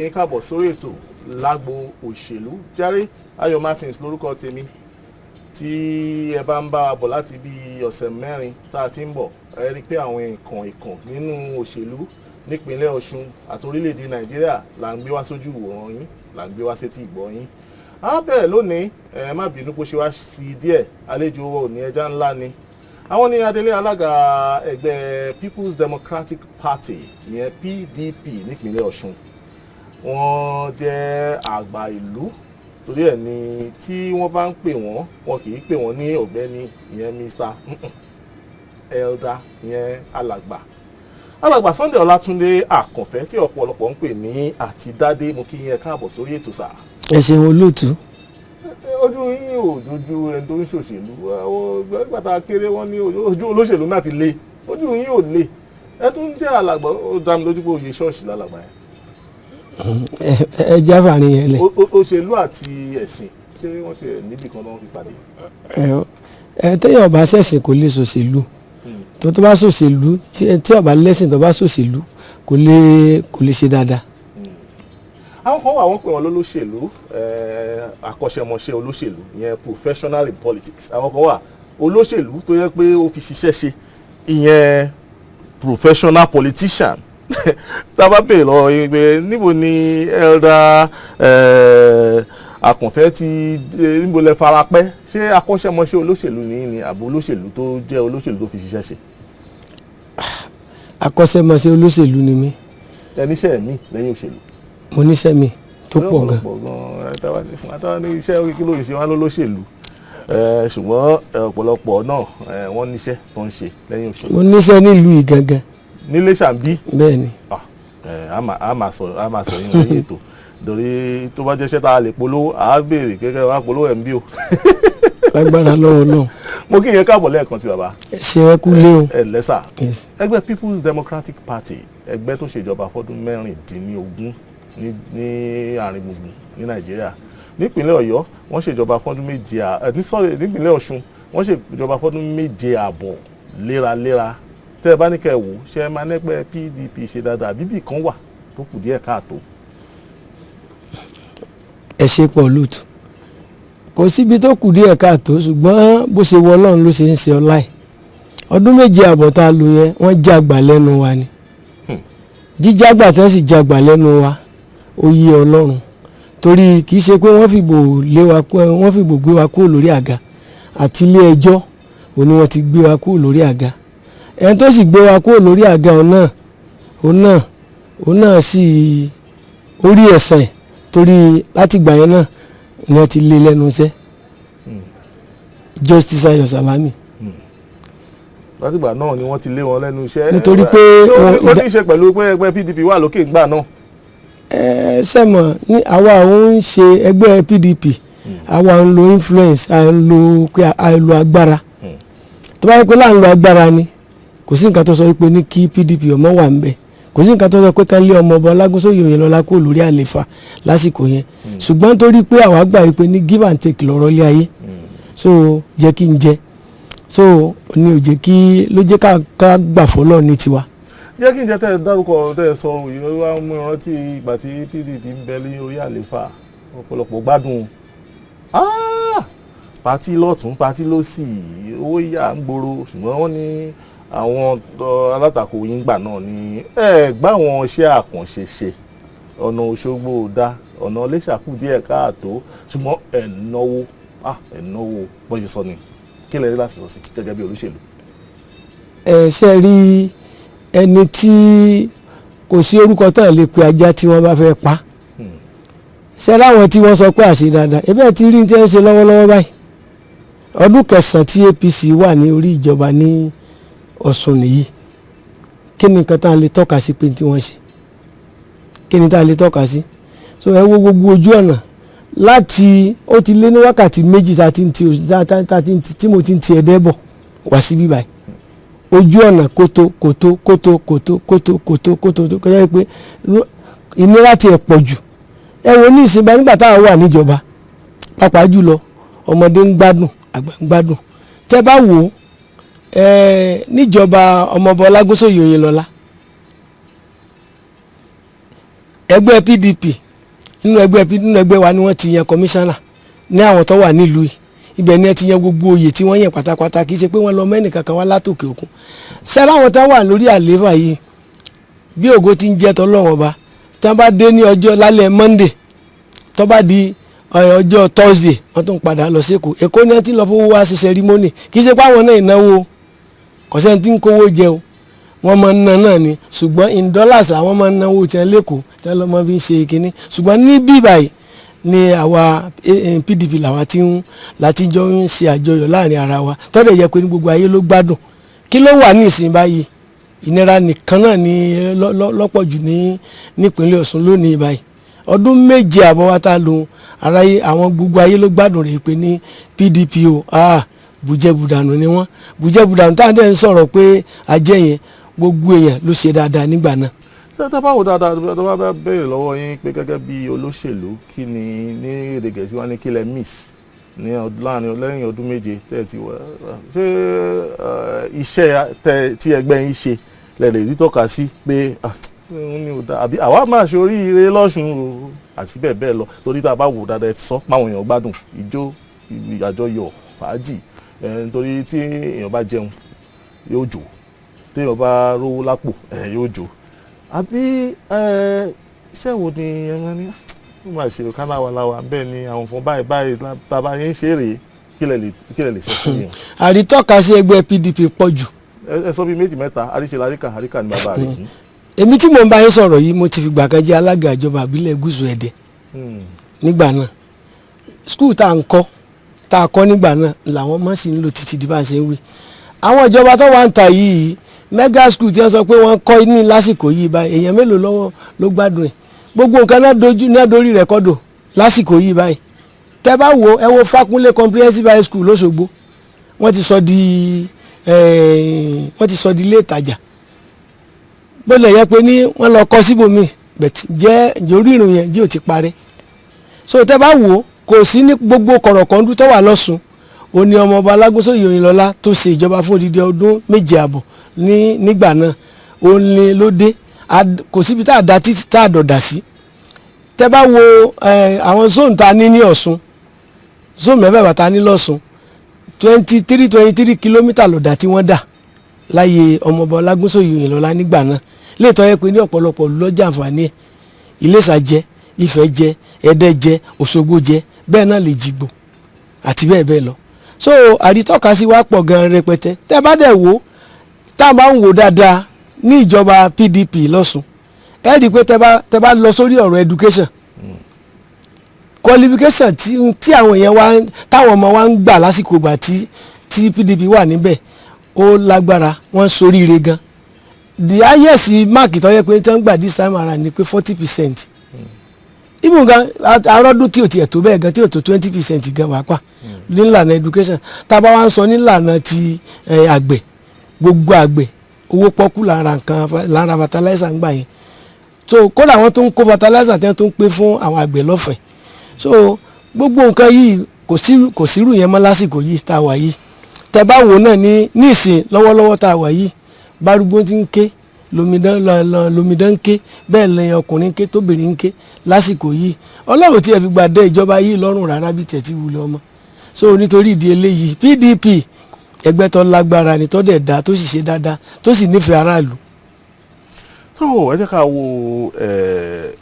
Yín káàbọ̀ sórí ètò Lágbo Òṣèlú. Jàre Ayọ̀ Martins lórúkọ tèmi. Tí ẹ bá ń bá a bọ̀ láti bí ọ̀sẹ̀ 4 tá a ti ń bọ̀, ẹ rí i pé àwọn ìkàn ìkàn nínú òṣèlú nípínlẹ̀ Ọ̀ṣun àti orílẹ̀-èdè Nàìjíríà là ń gbé wá sójú ìwòran yín, là ń gbé wá sétí ìgbọ́ yín. A bẹ̀rẹ̀ lónìí, ẹ má bínú kó ṣe wá sí díẹ̀. Àlejò òní ẹja ńlá ni. Àwọn ní adelé alága ẹgbẹ́ People's Democratic Party, ìyẹn PDP, nípínlẹ̀ Ọ̀ṣun. Wọ́n jẹ́ àgbà ìlú, torí ẹ̀ ni tí wọ́n bá ń pè wọ́n, wọn kì í pè wọ́n ní ọ̀gbẹ́ni, ìyẹn Mr, Elder, ìyẹn alàgbà. Alàgbà Sunday Ọlátúndé Àkànfẹ́, tí ọ̀pọ̀lọpọ̀ ń pè ní Àtidádé, mo kí yín, ẹ káàbọ̀ sórí ètò sà. Ẹ ṣeun, olóòtú. Ojú yín ò dojú ẹni tó ń ṣòṣèlú. Àwọn gbàtà kéré, wọn ní ojú olóṣèlú náà ti le, ojú yín ò le. Ẹ tún jẹ́ alàgbà, ó dá mi lójú pé oyè ṣọ́ọ̀ṣì lálàgbà yẹn. Ẹ jáfàrin yẹn lẹ. Òṣèlú àti ẹ̀sìn, ṣé wọ́n ti ẹ̀ níbì kan tó ń fi pàdé? Ẹ téèyàn bá ṣẹ̀sìn, kò lè ṣòṣèlú. Tó bá ṣòṣèlú, tí ó bá lẹ́sìn, tó bá ṣòṣèlú, kò lè ṣe dáadáa. Àwọn kan wà, wọ́n pè wọ́n lólóṣèlú, akọ́ṣẹ́mọṣẹ́ olóṣèlú, ìyẹn professional in politics. Àwọn kan wà, olóṣèlú tó yẹ pé ó fi ṣiṣẹ́ ṣe, ìyẹn professional politician. Tá a bá bèèrè lọ́wọ́ yín pé níbo ni Elder Àkànfẹ́ ti, níbo lẹ fara pẹ́, ṣé akọ́ṣẹ́mọṣẹ́ olóṣèlú ní ni àbò olóṣèlú tó jẹ́ olóṣèlú tó fi ṣiṣẹ́ ṣe? Akọ́ṣẹ́mọṣẹ́ olóṣèlú ni mí. Ẹ níṣẹ́ mi lẹ́yìn òṣèlú? Mo níṣẹ́ mi tó pọ̀ gan. Ọ̀pọ̀lọpọ̀ gan. Àtàwọn ní iṣẹ́ kí ló ń ṣe wọn lólóṣèlú, ṣùgbọ́n ọ̀pọ̀lọpọ̀ náà, wọ́n níṣẹ́ tó ń ṣe lẹ́yìn òṣèlú. Mo níṣẹ́ nílùú yìí gangan. Nílé ṣàǹbí? Bẹ́ẹ̀ ni. A máa sọ yín lẹ́yìn ètò, torí tó bá jẹ́ṣẹ́ tá a lè polówó, à á béèrè kékeré wá polówó ẹ̀ ń bí o. Lágbára lọ́wọ́ náà. Mo kí yẹn káàbọ̀ lẹ́ẹ̀kan sí, bàbá. Ẹ ṣe, ẹ kú lé o. Ẹ lẹ́sà. Yes. Ẹgbẹ́ People's Democratic Party, ẹgbẹ́ tó ṣèjọba fọ́dún 16 ní àárín gbùngbùn ní Nàìjíríà. Nípínlẹ̀ Ọ̀yọ́, wọ́n ṣèjọba fọ́dún 7 ní sọ́ọ̀rì, nípínlẹ̀ Ọ̀ṣun, wọ́n ṣèjọba fọ́dún 7.5 léraléra. Tẹ́ ẹ bá ní kẹ́ ẹ wò, ṣé ẹ máa nẹ́gbẹ́ PDP ṣe dáadáa, bíbí kan wà tó kù díẹ̀ káàtó? Ẹ ṣe pọ̀, lóòtú. Kò síbi tó kù díẹ̀ káàtó, ṣùgbọ́n bó ṣe wọ Ọlọ́run ló ṣe ń ṣe ọlá ẹ̀. Ọdún 7.5 tá a lò yẹn, wọ́n jágbà lẹ́nu wa ni. Jíjágbà tí wọ́n sì jágbà lẹ́nu wa, ó yé Ọlọ́run, torí kì í ṣe pé wọ́n fìbò lé wa kú, wọ́n fìbò gbé wa kúrò lórí àga. Àti ilé ẹjọ́ òní wọ́n ti gbé wa kúrò lórí àga. Ẹni tó sì gbé wa kúrò lórí àga, òun náà sì orí ẹ̀sẹ̀, torí láti gbà yẹn náà ni wọ́n ti lé lẹ́nu iṣẹ́, Justice Ayọ̀ Salami. Látìgbà náà ni wọ́n ti lé wọn lẹ́nu iṣẹ́. Nítorí pé ó ní í ṣe pẹ̀lú pé ẹgbẹ́ PDP wà lókè ńgbà náà. Ẹ sẹ́mọ̀ ní àwa òun ń ṣe ẹgbẹ́ PDP, àwa ń lo influence, à ń lo pé à ń lo agbára. Tó bá yẹ pé là ń lo agbára ni, kò sí nǹkan tó sọ wípé ní kí PDP ọmọ wà ń bẹ̀. Kò sí nǹkan tó sọ pé ká lé ọmọ ọba Ọlágúnsóyè Oyèlọ́lá kúrò lórí àléfà lásìkò yẹn. Ṣùgbọ́n torí pé àwa gbà wípé ní give and take lọ́rọ̀ lé ayé, so jẹ́ kí n jẹ, so ní ò jẹ́ kí ló jẹ́ ká gbà fọlọ́ ní tiwa. Jẹ́ kí n jẹ́ tẹ́ ẹ dárúkọ, tẹ́ ẹ sọ òyìnbó wa, mú ìrántí ìgbà tí PDP ń bẹ ní orí àléfà, ọ̀pọ̀lọpọ̀ gbádùn. Party lọ́tún, party lósì, owó yà ń gbòòrò. Ṣùgbọ́n wọ́n ní àwọn alátakò yín gbà náà ní ẹ gbá àwọn iṣẹ́ àkànṣe ṣe. Ọ̀nà Òṣogbo ò dá, ọ̀nà Iléṣà kù díẹ̀ káàtó, ṣùgbọ́n ẹ̀ náwó, ẹ̀ náwó bọ́n ṣe sọ ni. Kí lẹ rí láti sọ sí gẹ́gẹ́ bí olóṣèlú? Ẹ ṣe rí, ẹni tí kò sí orúkọ tán lè pe ajá tí wọ́n bá fẹ́ pa. Ṣe ráwọn tí wọ́n sọ pé àṣẹ dáadáa, ebe ti rí tí wọ́n ń ṣe lọ́wọ́lọ́wọ́ báyìí. Ọdún 9 tí APC wà ní orí ìjọba ní Ọ̀ṣun nìyí. Kí ni nǹkan tá a lè tọ́ka sí pé tí wọ́n ṣe? Kí ni tá a lè tọ́ka sí? So ẹ wo gbogbo ojú ọ̀nà láti ó ti lé ní wákàtí 2 tá a ti ń ti tá a ti ń ti tí mo ti ń ti Ẹdẹ́ bọ̀ wá síbí báyìí. Ojú ọ̀nà kótó kótó kótó kótó kótó kótó kótó tó kọjá pé ìnira ti ẹ̀ pọ̀ jù. Ẹ wo ní ìsinmi nígbà táwọn wà níjọba, pàápàá jùlọ ọmọdé ń gbádùn, àgbà ń gbádùn. Tẹ́ bá wò ó, níjọba ọmọọba Ọlágúnsóyè Oyèlọ́lá, Ẹgbẹ́ PDP, nínú ẹgbẹ́ nínú ẹgbẹ́ wa ni wọ́n ti yan kọmíṣánná ní àwọn tó wà nílùú yìí. Ibẹ̀ ni ẹ ti yan gbogbo oyè tí wọ́n yàn pátápátá. Kì í ṣe pé wọ́n lọ mẹ́nì kankan wá látòkè òkun. Ṣẹ́ra àwọn tó wà lórí àlééfà yìí, bí ògo ti ń jẹ́ tọ́lọ́wọ́n ọba, tí wọ́n bá dé ní ọjọ́ lálẹ́ Monday, tó bá di ọjọ́ Thursday, wọ́n tún padà lọ sí Èkó. Èkó ni wọ́n ti lọ fowó wá sí ceremony. Kì í ṣe pé àwọn náà ìnáwó kò sẹ́ni tí ń kówó jẹ o, wọ́n máa ń ná náà ni, ṣùgbọ́n in dollars àwọn máa ń náwó tí wọ́n lẹ́kọ̀ọ́ tí wọ́n lọ́ máa fi ń ṣe kínní. Ṣùgbọ́n ní bí báyìí ni àwa PDP làwa ti ń láti jọ ń ṣe àjọyọ̀ láàrin ara wa, tọ́lẹ̀ yẹ pé ní gbogbo ayé ló gbádùn. Kí ló wà ní ìsìn báyìí? Ìnira nìkan náà ni lọ́pọ̀ jù ní nípínlẹ̀ Ọ̀ṣun lónìí báyìí. Ọdún 7.5 wa tá a lò, aráyé àwọn gbogbo ayé ló gbádùn rẹ̀ pé ní PDP o, ah, bùjẹ́bùdànù ni wọ́n, bùjẹ́bùdànù. Táwọn dẹ̀ ń sọ̀rọ̀ pé ajẹ́ yẹn, gbogbo èèyàn ló ṣe dáadáa nígbà náà. Tẹ́ bá wò dáadáa, tó bá bá béèrè lọ́wọ́ yín pé gẹ́gẹ́ bí olóṣèlú, kí ni ní èdè Gẹ̀ẹ́sì wá ní kí lẹ miss ní láàrin lẹ́yìn ọdún 7 tẹ́ ẹ ti wẹ̀? Ṣé iṣẹ́ tí ẹgbẹ́ yín ṣe lẹ́rẹ̀ rí tọ́ka sí pé ah, òun ni ò dáa, àbí àwa máa ṣe oríire lọ́sùn o, àti bẹ́ẹ̀ bẹ́ẹ̀ lọ? Torí tá a bá wò dáadáa, ẹ ti sọ páwọn èèyàn gbádùn ijó, àjọyọ̀, fàájì, nítorí tí èèyàn bá jẹun yóò jò, tí èèyàn bá rówó lápò yóò jò. Àbí iṣẹ́ wo ni ẹ máa ní ó máa ṣe káláwaláwa bẹ́ẹ̀ ni àwọn nǹkan báyìí báyìí bàbá yín ṣe rèé? Kí lẹ lè sọ sí yẹn? Àrítọ́ka sí ẹgbẹ́ PDP pọ̀ jù. Ẹ sọ bíi méjì mẹ́ta. Àríṣe láríkà, àríkà ni bàbá rẹ̀. Èmi tí mò ń bá yín sọ̀rọ̀ yìí, mo ti fìgbà kan jẹ́ alága ìjọba àbílẹ̀ gúúsù Ẹdẹ nígbà náà. School tá à ń kọ́, tá a kọ́ nígbà náà, làwọn ọmọ sì ń lò títí di bá a ṣe ń wí. Àwọn ìjọba tó wà ń ta yìí, mega school tí wọ́n sọ pé wọ́n kọ́ ní lásìkò yìí báyìí, èèyàn mélòó lọ́wọ́ ló gbádùn ẹ̀? Gbogbo nǹkan náà dojú náà dorí rẹ̀ kọ́dọ̀ lásìkò yìí báyìí. Tẹ́ bá wo, ẹ wo Fákúnlé Comprehensive High School lÓṣogbo, wọ́n ti sọ di ilé ìtajà. Bó lè yẹ pé ní wọ́n lọ kọ́ síbòmíì bẹ̀t jẹ́ ìjórí ìrùn yẹn jí ò ti parẹ́. So tẹ́ bá wò ó, kò sí ní gbogbo kọ̀rọ̀kọ̀ndú tó wà lọ́sùn. Ó ní ọmọọba Ọlágúnsóyè Oyinlọ́lá tó ṣe ìjọba fún odidi ọdún 7.5 ní nígbà náà, ó ní ló dé. Kò síbi tá a da títí tá a dọ̀dà sí. Tẹ́ bá wo àwọn zone tá a ní ní Ọ̀ṣun, zone mẹ́fẹ̀ẹ̀fà tá a ní lọ́ṣun, 23 23 kilometre lọ̀dà tí wọ́n dà láyé ọmọọba Ọlágúnsóyè Oyinlọ́lá nígbà náà. Léètọ́ yẹ pé ní ọ̀pọ̀lọpọ̀ lọ́jà àǹfààní ẹ̀. Iléṣà jẹ, Ifẹ̀ jẹ, Ẹdẹ jẹ, Òṣogbo jẹ, bẹ́ẹ̀ náà lè Jìgbò àti bẹ́ẹ̀ bẹ́ẹ̀ lọ. So àrítọ́ka sí wa pọ̀ gan rẹpẹtẹ. Tẹ́ bá dẹ̀ wò, tá a máa ń wò dáadáa ní ìjọba PDP lọ́sùn, ẹ rí i pé tẹ́ bá lọ sórí ọ̀rọ̀ education, qualification tí àwọn èèyàn wa táwọn ọmọ wa ń gbà lásìkò ìgbà tí PDP wà níbẹ̀, ó lágbára, wọ́n soríire gan. The highest mark tó yẹ pé tí wọ́n gbà this time around ni pé 40%. Even gan arọ́dún tí ò tiẹ̀ tó bẹ́ẹ̀ gan, tí ò tó 20% gan wà pa nílànà education. Tá a bá wá ń sọ nílànà ti àgbẹ̀, gbogbo àgbẹ̀, owó pọ́kú lára nǹkan, lára fertilizer ń gbà yẹn. So kódà wọ́n tún ń kó fertilizer tí wọ́n tún ń pín fún àwọn àgbẹ̀ lọ́fẹ̀ẹ́. So gbogbo nǹkan yìí, kò sírù yẹn mọ́ lásìkò yìí tá a wà yìí. Tẹ bá wò náà ní ìsìn lọ́wọ́lọ́wọ́ tá a wà yìí, bárúgbó ti ń ké lomidan lọ lomidan ń ké, bẹ́ẹ̀ lẹ́yìn ọkùnrin ń ké, tóbìnrin ń ké lásìkò yìí. Ọlọ́run tí ẹ fi gbà dé ìjọba yìí lọ́rùn rárá bí tẹ̀ tí wulẹ̀ ọmọ. So nítorí ìdí eléyìí, PDP, ẹgbẹ́ tó lágbára ni, tó dẹ̀ dá, tó sì ṣe dáadáa, tó sì nífẹ̀ẹ́ aráàlú. Tó ẹ jẹ́ ká wo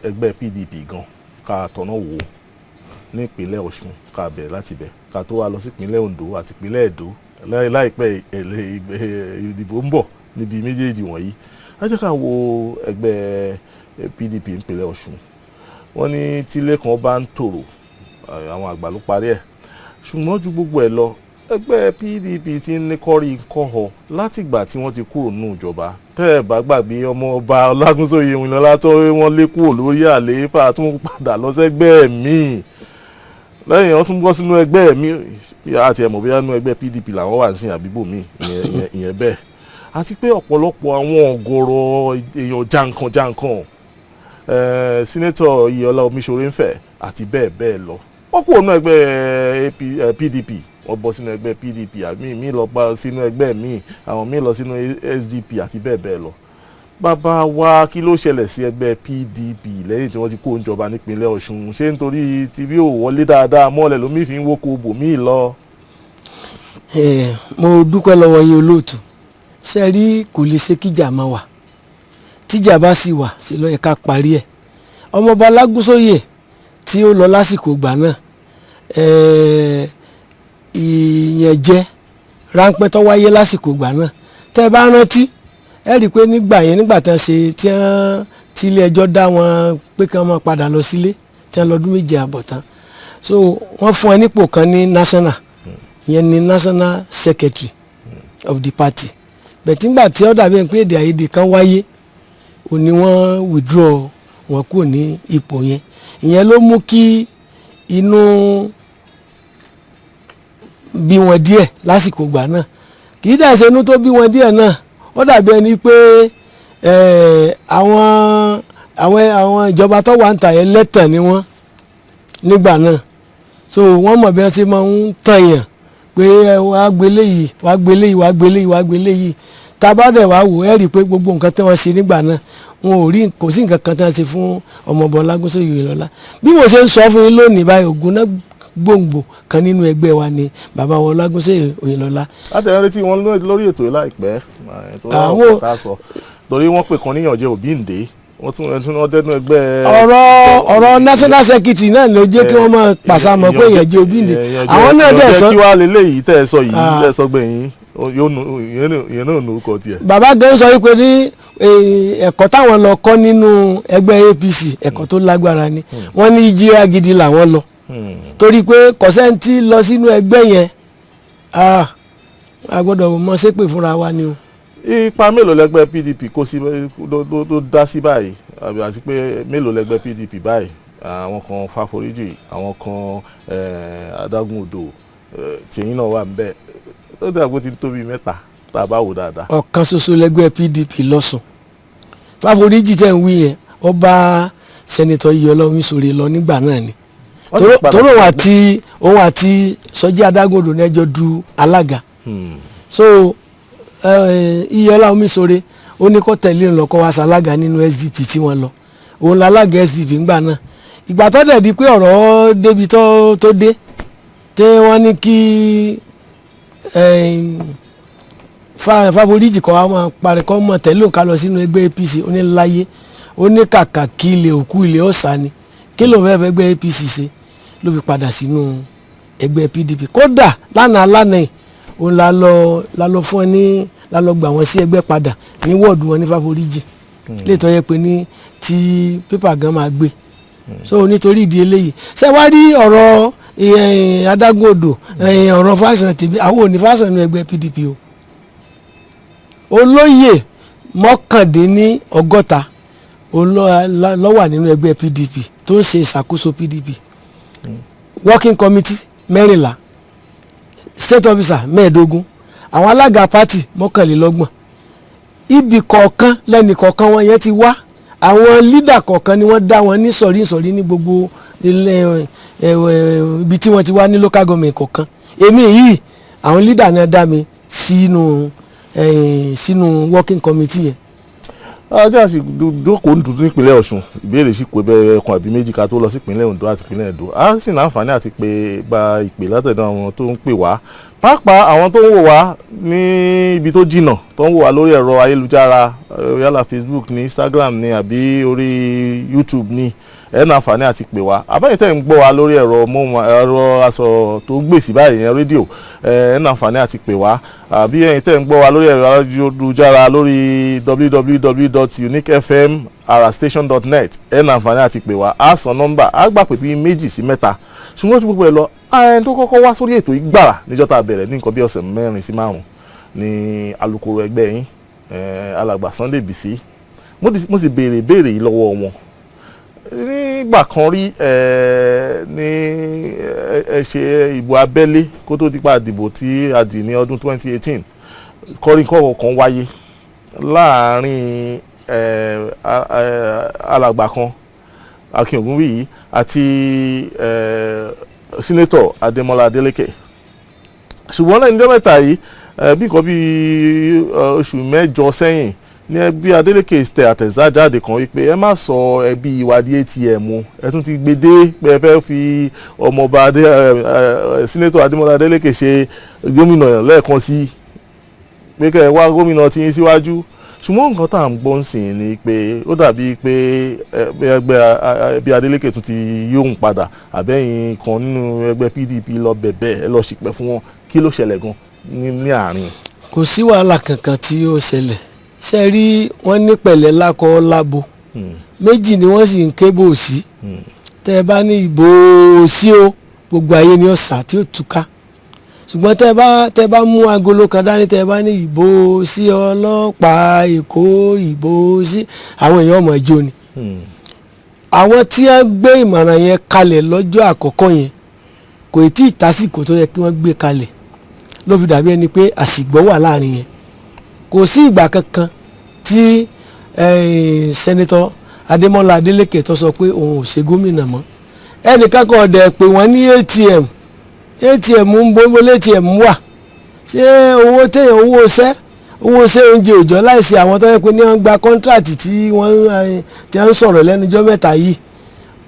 ẹgbẹ́ PDP gan, ká tọ̀nà wò ní ìpínlẹ̀ Ọ̀ṣun, ká bẹ̀rẹ̀ láti bẹ̀, ká tó wá lọ sí ìpínlẹ̀ Oǹdó àti ìpínlẹ̀ Ẹdó. Láìpẹ́ ìdìbò ń bọ̀ níbi méjèèjì wọ̀nyí. Ẹ jẹ́ ká wo ẹgbẹ́ PDP ìpínlẹ̀ Ọ̀ṣun. Wọ́n ní tílé kan bá ń tòrò, àwọn àgbà ló parí ẹ̀. Ṣùgbọ́n ju gbogbo ẹ̀ lọ, ẹgbẹ́ PDP ti ń ní kọ́rí kọ́họ látìgbà tí wọ́n ti kúrò nínú ìjọba. Tẹ́ ẹ̀ bá gbàgbé, ọmọ ọba Ọlágúnsóyè Oyinlọ́lá tó wọ́n lé kúrò lórí àlééfà tún padà lọ sẹ́gbẹ́ míì. Lẹ́yìn wọ́n tún bọ́ sínú ẹgbẹ́ míì àti ẹ̀mọ̀ bóyá nínú ẹgbẹ́ PDP làwọn wà sí àbíbò míì, ìyẹn bẹ́ẹ̀. Àti pé ọ̀pọ̀lọpọ̀ àwọn ọ̀gọ̀rọ̀ èèyàn jankan jankan, Senator Iyọlá Omiṣore ń fẹ́ àti bẹ́ẹ̀ bẹ́ẹ̀ lọ, wọ́n kúrò nínú ẹgbẹ́ PDP, wọ́n bọ́ sínú ẹgbẹ́ PDP, àmì mi lọ bá sínú ẹgbẹ́ míì, àwọn míì lọ sínú SDP àti bẹ́ẹ̀ bẹ́ẹ̀ lọ. Bàbá wa, kí ló ṣẹlẹ̀ sí ẹgbẹ́ PDP lẹ́yìn tí wọ́n ti kó ìjọba nípínlẹ̀ Ọ̀ṣun? Ṣé nítorí tí bí ò wọlé dáadáa mọ́lẹ̀ lómi fi ń wóko bòmíì lọ? Mo dúpẹ́ lọ́wọ́ yín, olóòtú. Ṣe rí, kò lè ṣe kíjà máa wà. Tíjà bá sì wà, ṣe ló yẹ ká parí ẹ̀. Ọmọọba Lágúnsóyè tí ó lọ lásìkò ìgbà náà, ìyànjẹ ráńpẹ́ tó wáyé lásìkò ìgbà náà, tẹ́ ẹ bá rántí, ẹ rí i pé nígbà yẹn, nígbà tí wọ́n ṣe tí wọ́n tí ilé ẹjọ́ dá wọn pé kí wọ́n máa padà lọ sílé, tí wọ́n lọ́dún 7.5 tán, so wọ́n fún ẹ nípò kan ní national, ìyẹn ní national secretary of the party. But nígbà tí ó dàbí ẹni pé èdè àìyedè kan wáyé, ò ní wọ́n withdraw wọn kúrò ní ipò yẹn. Ìyẹn ló mú kí inú bí wọn díẹ̀ lásìkò ìgbà náà. Kì í dà ṣe inú tó bí wọn díẹ̀ náà, ó dàbí ẹni pé àwọn ìjọba tó wà ń tà yẹn, lẹ́tàn ni wọ́n nígbà náà. So wọ́n mọ̀ bí wọ́n ṣe máa ń tàn yàn pé ẹ wàá gbélé yìí, wàá gbélé yìí, wàá gbélé yìí, wàá gbélé yìí. Tá a bá dẹ̀ wá wò, ẹ́ rí i pé gbogbo nǹkan tí wọ́n ṣe nígbà náà, wọn ò rí, kò sí nǹkan kan tí wọ́n ṣe fún ọmọọba Ọlágúnsóyè Oyèlọ́lá. Bí mo ṣe ń sọ fún yín lónìí báyìí, ògùn náà gbòǹgbò kan nínú ẹgbẹ́ wa ni bàbá wa Ọlágúnsóyè Oyèlọ́lá. Látẹ̀yìn retí wọn lórí ètò yìí láìpẹ́ tó ọ̀pọ̀ tá a sọ, torí wọ́n pè kan níyànjẹ́ Òbíǹde, wọ́n tún ẹ̀ tún wọ́n dẹ́nu ẹgbẹ́. Ọ̀rọ̀ national secretary náà ló jẹ́ kí wọ́n máa pàṣàmọ̀ pé ìyànjẹ́ Òbíǹde àwọn náà dẹ̀ sọ. Kí wàá lélẹ́yìí tẹ́ ẹ sọ yìí, tẹ́ ẹ sọ gbẹ̀yìn, yóò nu ìyẹn náà nù kọ tiẹ̀. Bàbá gan sọ wípé ní ẹ̀kọ́ táwọn lọ kọ́ nínú ẹgbẹ́ APC, ẹ̀kọ́ tó lágbára ni. Wọ́n ní ìjìra gidi làwọn lọ, torí pé kọ̀sẹ́ntì lọ sínú ẹgbẹ́ yẹn, a gbọ́dọ̀ mọ ṣépè fúnra wa ni o. Ipa mélòó lẹgbẹ́ PDP kó sí ló dá sí báyìí, àti pé mélòó lẹgbẹ́ PDP báyìí? Àwọn kan Fáforíjì, àwọn kan Adágún Odò, tìyín náà wà níbẹ̀. Ó dàgbò tí ń tóbi mẹ́ta tá a bá wò dáadáa. Ọ̀kan ṣoṣo lẹgbẹ́ PDP lọ́sùn. Fáforíjì tẹ̀ ń wí yẹn, ó bá Senator Iyọlá Omisore lọ nígbà náà ni. Torí òun àti Sọjí Adágún Odò ní ẹjọ́ du alága. So Iyọlá Omisore, ó ní kó tẹ̀lé ń lọ, kó wá ṣalága nínú SDP tí wọ́n lọ. Òun lálága SDP ńgbà náà. Ìgbà tó dẹ̀ di pé ọ̀rọ̀ débi tó dé tí wọ́n ní kí Fáforíjì kọ́ wa máa parí, kọ́ mọ̀ tẹ̀lé òun ká lọ sínú ẹgbẹ́ APC, ó ní láyé, ó ní kàkà kí ilé òkú ilé ọ̀sà ni, kí ló fẹ́ẹ́ fẹ́ gbẹ́ APC ṣe, ló fi padà sínú ẹgbẹ́ PDP. Kódà lánàá lánàá yìí, òun la lọ fún ẹ ní la lọ gbà wọ́n sí ẹgbẹ́ padà ní wọ́ọ̀dù wọn ní Fáforíjì, lè tọ́ yẹ pé ní tí pépà gan máa gbé. So nítorí ìdí eléyìí, ṣé wàá rí ọ̀rọ̀ adágún odò, ọ̀rọ̀ faction tèmi, àwọn ò ní faction nínú ẹgbẹ́ PDP o. Olóyè 69 ló wà nínú ẹgbẹ́ PDP tó ń ṣe ìṣàkóso PDP, working committee 14, state officer 15, àwọn alága party 31. Ibì kọ̀ọ̀kan lẹ́nì kọ̀ọ̀kan wọn yẹn ti wá. Àwọn leader kọ̀ọ̀kan ni wọ́n dá wọn ní sọ̀rí sọ̀rí ní gbogbo ilé ibi tí wọ́n ti wá ní local government kọ̀ọ̀kan. Èmi yìí, àwọn leader náà dá mi sínú working committee yẹn. Ajá sì jókòó ń dúdú nípínlẹ̀ Ọ̀ṣun. Ìbéèrè sì pé bẹ́ẹ̀ ẹ̀kan àbí méjì ká tó lọ sí ìpínlẹ̀ Ondo àti ìpínlẹ̀ Ẹdó. A sì láǹfààní àti pé gba ìpè látọ̀dọ̀ àwọn tó ń pè wá, pàápàá àwọn tó ń wò wá ní ibi tó jìnnà, tó ń wò wá lórí ẹ̀rọ ayélujára, yálà Facebook ní, Instagram ní, àbí orí YouTube ní. Ẹ ní àǹfààní àti pè wá. Àbáyé tẹ̀ ń gbọ́ wá lórí ẹ̀rọ móhùn ẹ̀rọ aṣọ tó gbèsè báyìí yẹn, rédíò, ẹ ní àǹfààní àti pè wá. Àbí ẹ̀yin tẹ̀ ń gbọ́ wá lórí ẹ̀rọ ayélujára lórí www.uniquefmrastation.net, ẹ ní àǹfààní àti pè wá. Á sọ nọ́mbà, á gbà pé bíi méjì sí mẹ́ta. Ṣùgbọ́n tí gbogbo ẹ lọ, ẹni tó kọ́kọ́ wá sórí ètò yìí gbàrà níjọ́ tá a bẹ̀rẹ̀ ní nǹkan bí ọ̀sẹ̀ 4 sí 5 ní alukoro ẹgbẹ́ yín, alàgbà Sunday Bisi. Mo sì béèrè ìbéèrè yìí lọ́wọ́ wọn nígbà kan rí ní ẹ ṣe ìbò abẹ́lé kó tó dípa àdìbò tí a dì ní ọdún 2018. Kọ́ríkọ́ kan wáyé láàárín alàgbà kan, Akin Ògúnwùyí, àti Senator Adémọ́lá Adélékè. Ṣùgbọ́n lẹ́yìn ọjọ́ mẹ́ta yìí, bí nǹkan bí oṣù 8 sẹ́yìn Ní ẹbí Adeleke tẹ àtẹ̀jáde kan wípé ẹ má sọ ẹbí ìwà di ATM o, ẹ tún ti gbé dé pé ẹ fẹ́ fi ọmọọba Senator Adémọ́lá Adeleke ṣe gómìnà lẹ́ẹ̀kan sí, pé kẹ́ ẹ wá gómìnà tí yín síwájú. Ṣùgbọ́n nǹkan tá à ń gbọ́ ń sìn ni pé ó dàbí pé ẹgbẹ́ ẹbí Adeleke tún ti yóhùn padà, àbẹ́yìn kan nínú ẹgbẹ́ PDP lọ bẹ̀bẹ̀, ẹ lọ ṣìpẹ̀ fún wọn. Kí ló ṣẹlẹ̀ gan ní àárín? Kò sí wàhálà kankan tí ó ṣẹlẹ̀. Ṣe rí, wọ́n ní pẹ̀lẹ́ lákọ lábo, méjì ni wọ́n sì ń ké bò sí. Tẹ́ ẹ bá ní ìbò sí o, gbogbo ayé ni ó sà tí ó túká. Ṣùgbọ́n tẹ́ ẹ bá mú agolo kan dání, tẹ́ ẹ bá ní ìbò sí ọlọ́pàá Èkó, ìbò sí, àwọn èèyàn ọmọ ìjó ni. Àwọn tí wọ́n gbé ìmọ̀ràn yẹn kalẹ̀ lọ́jọ́ àkọ́kọ́ yẹn, kò tí ì tásìkò tó yẹ kí wọ́n gbé kalẹ̀, ló fi dàbí ẹni pé àsìgbọ́ wà láàrin yẹn. Kò sí ìgbà kankan tí Senator Adémọ́lá Adélékè tó sọ pé òun ò ṣe gómìnà mọ́. Ẹnìkan kan ọ̀dẹ̀ pé wọ́n ní ATM. ATM ń bó ATM wà. Ṣé owó téèyàn, owó ṣẹ́ oúnjẹ òòjọ́, láìsí àwọn tó yẹ pé ní wọ́n gba contract tí wọ́n tí wọ́n ń sọ̀rọ̀ lẹ́nujọ́ mẹ́ta yìí,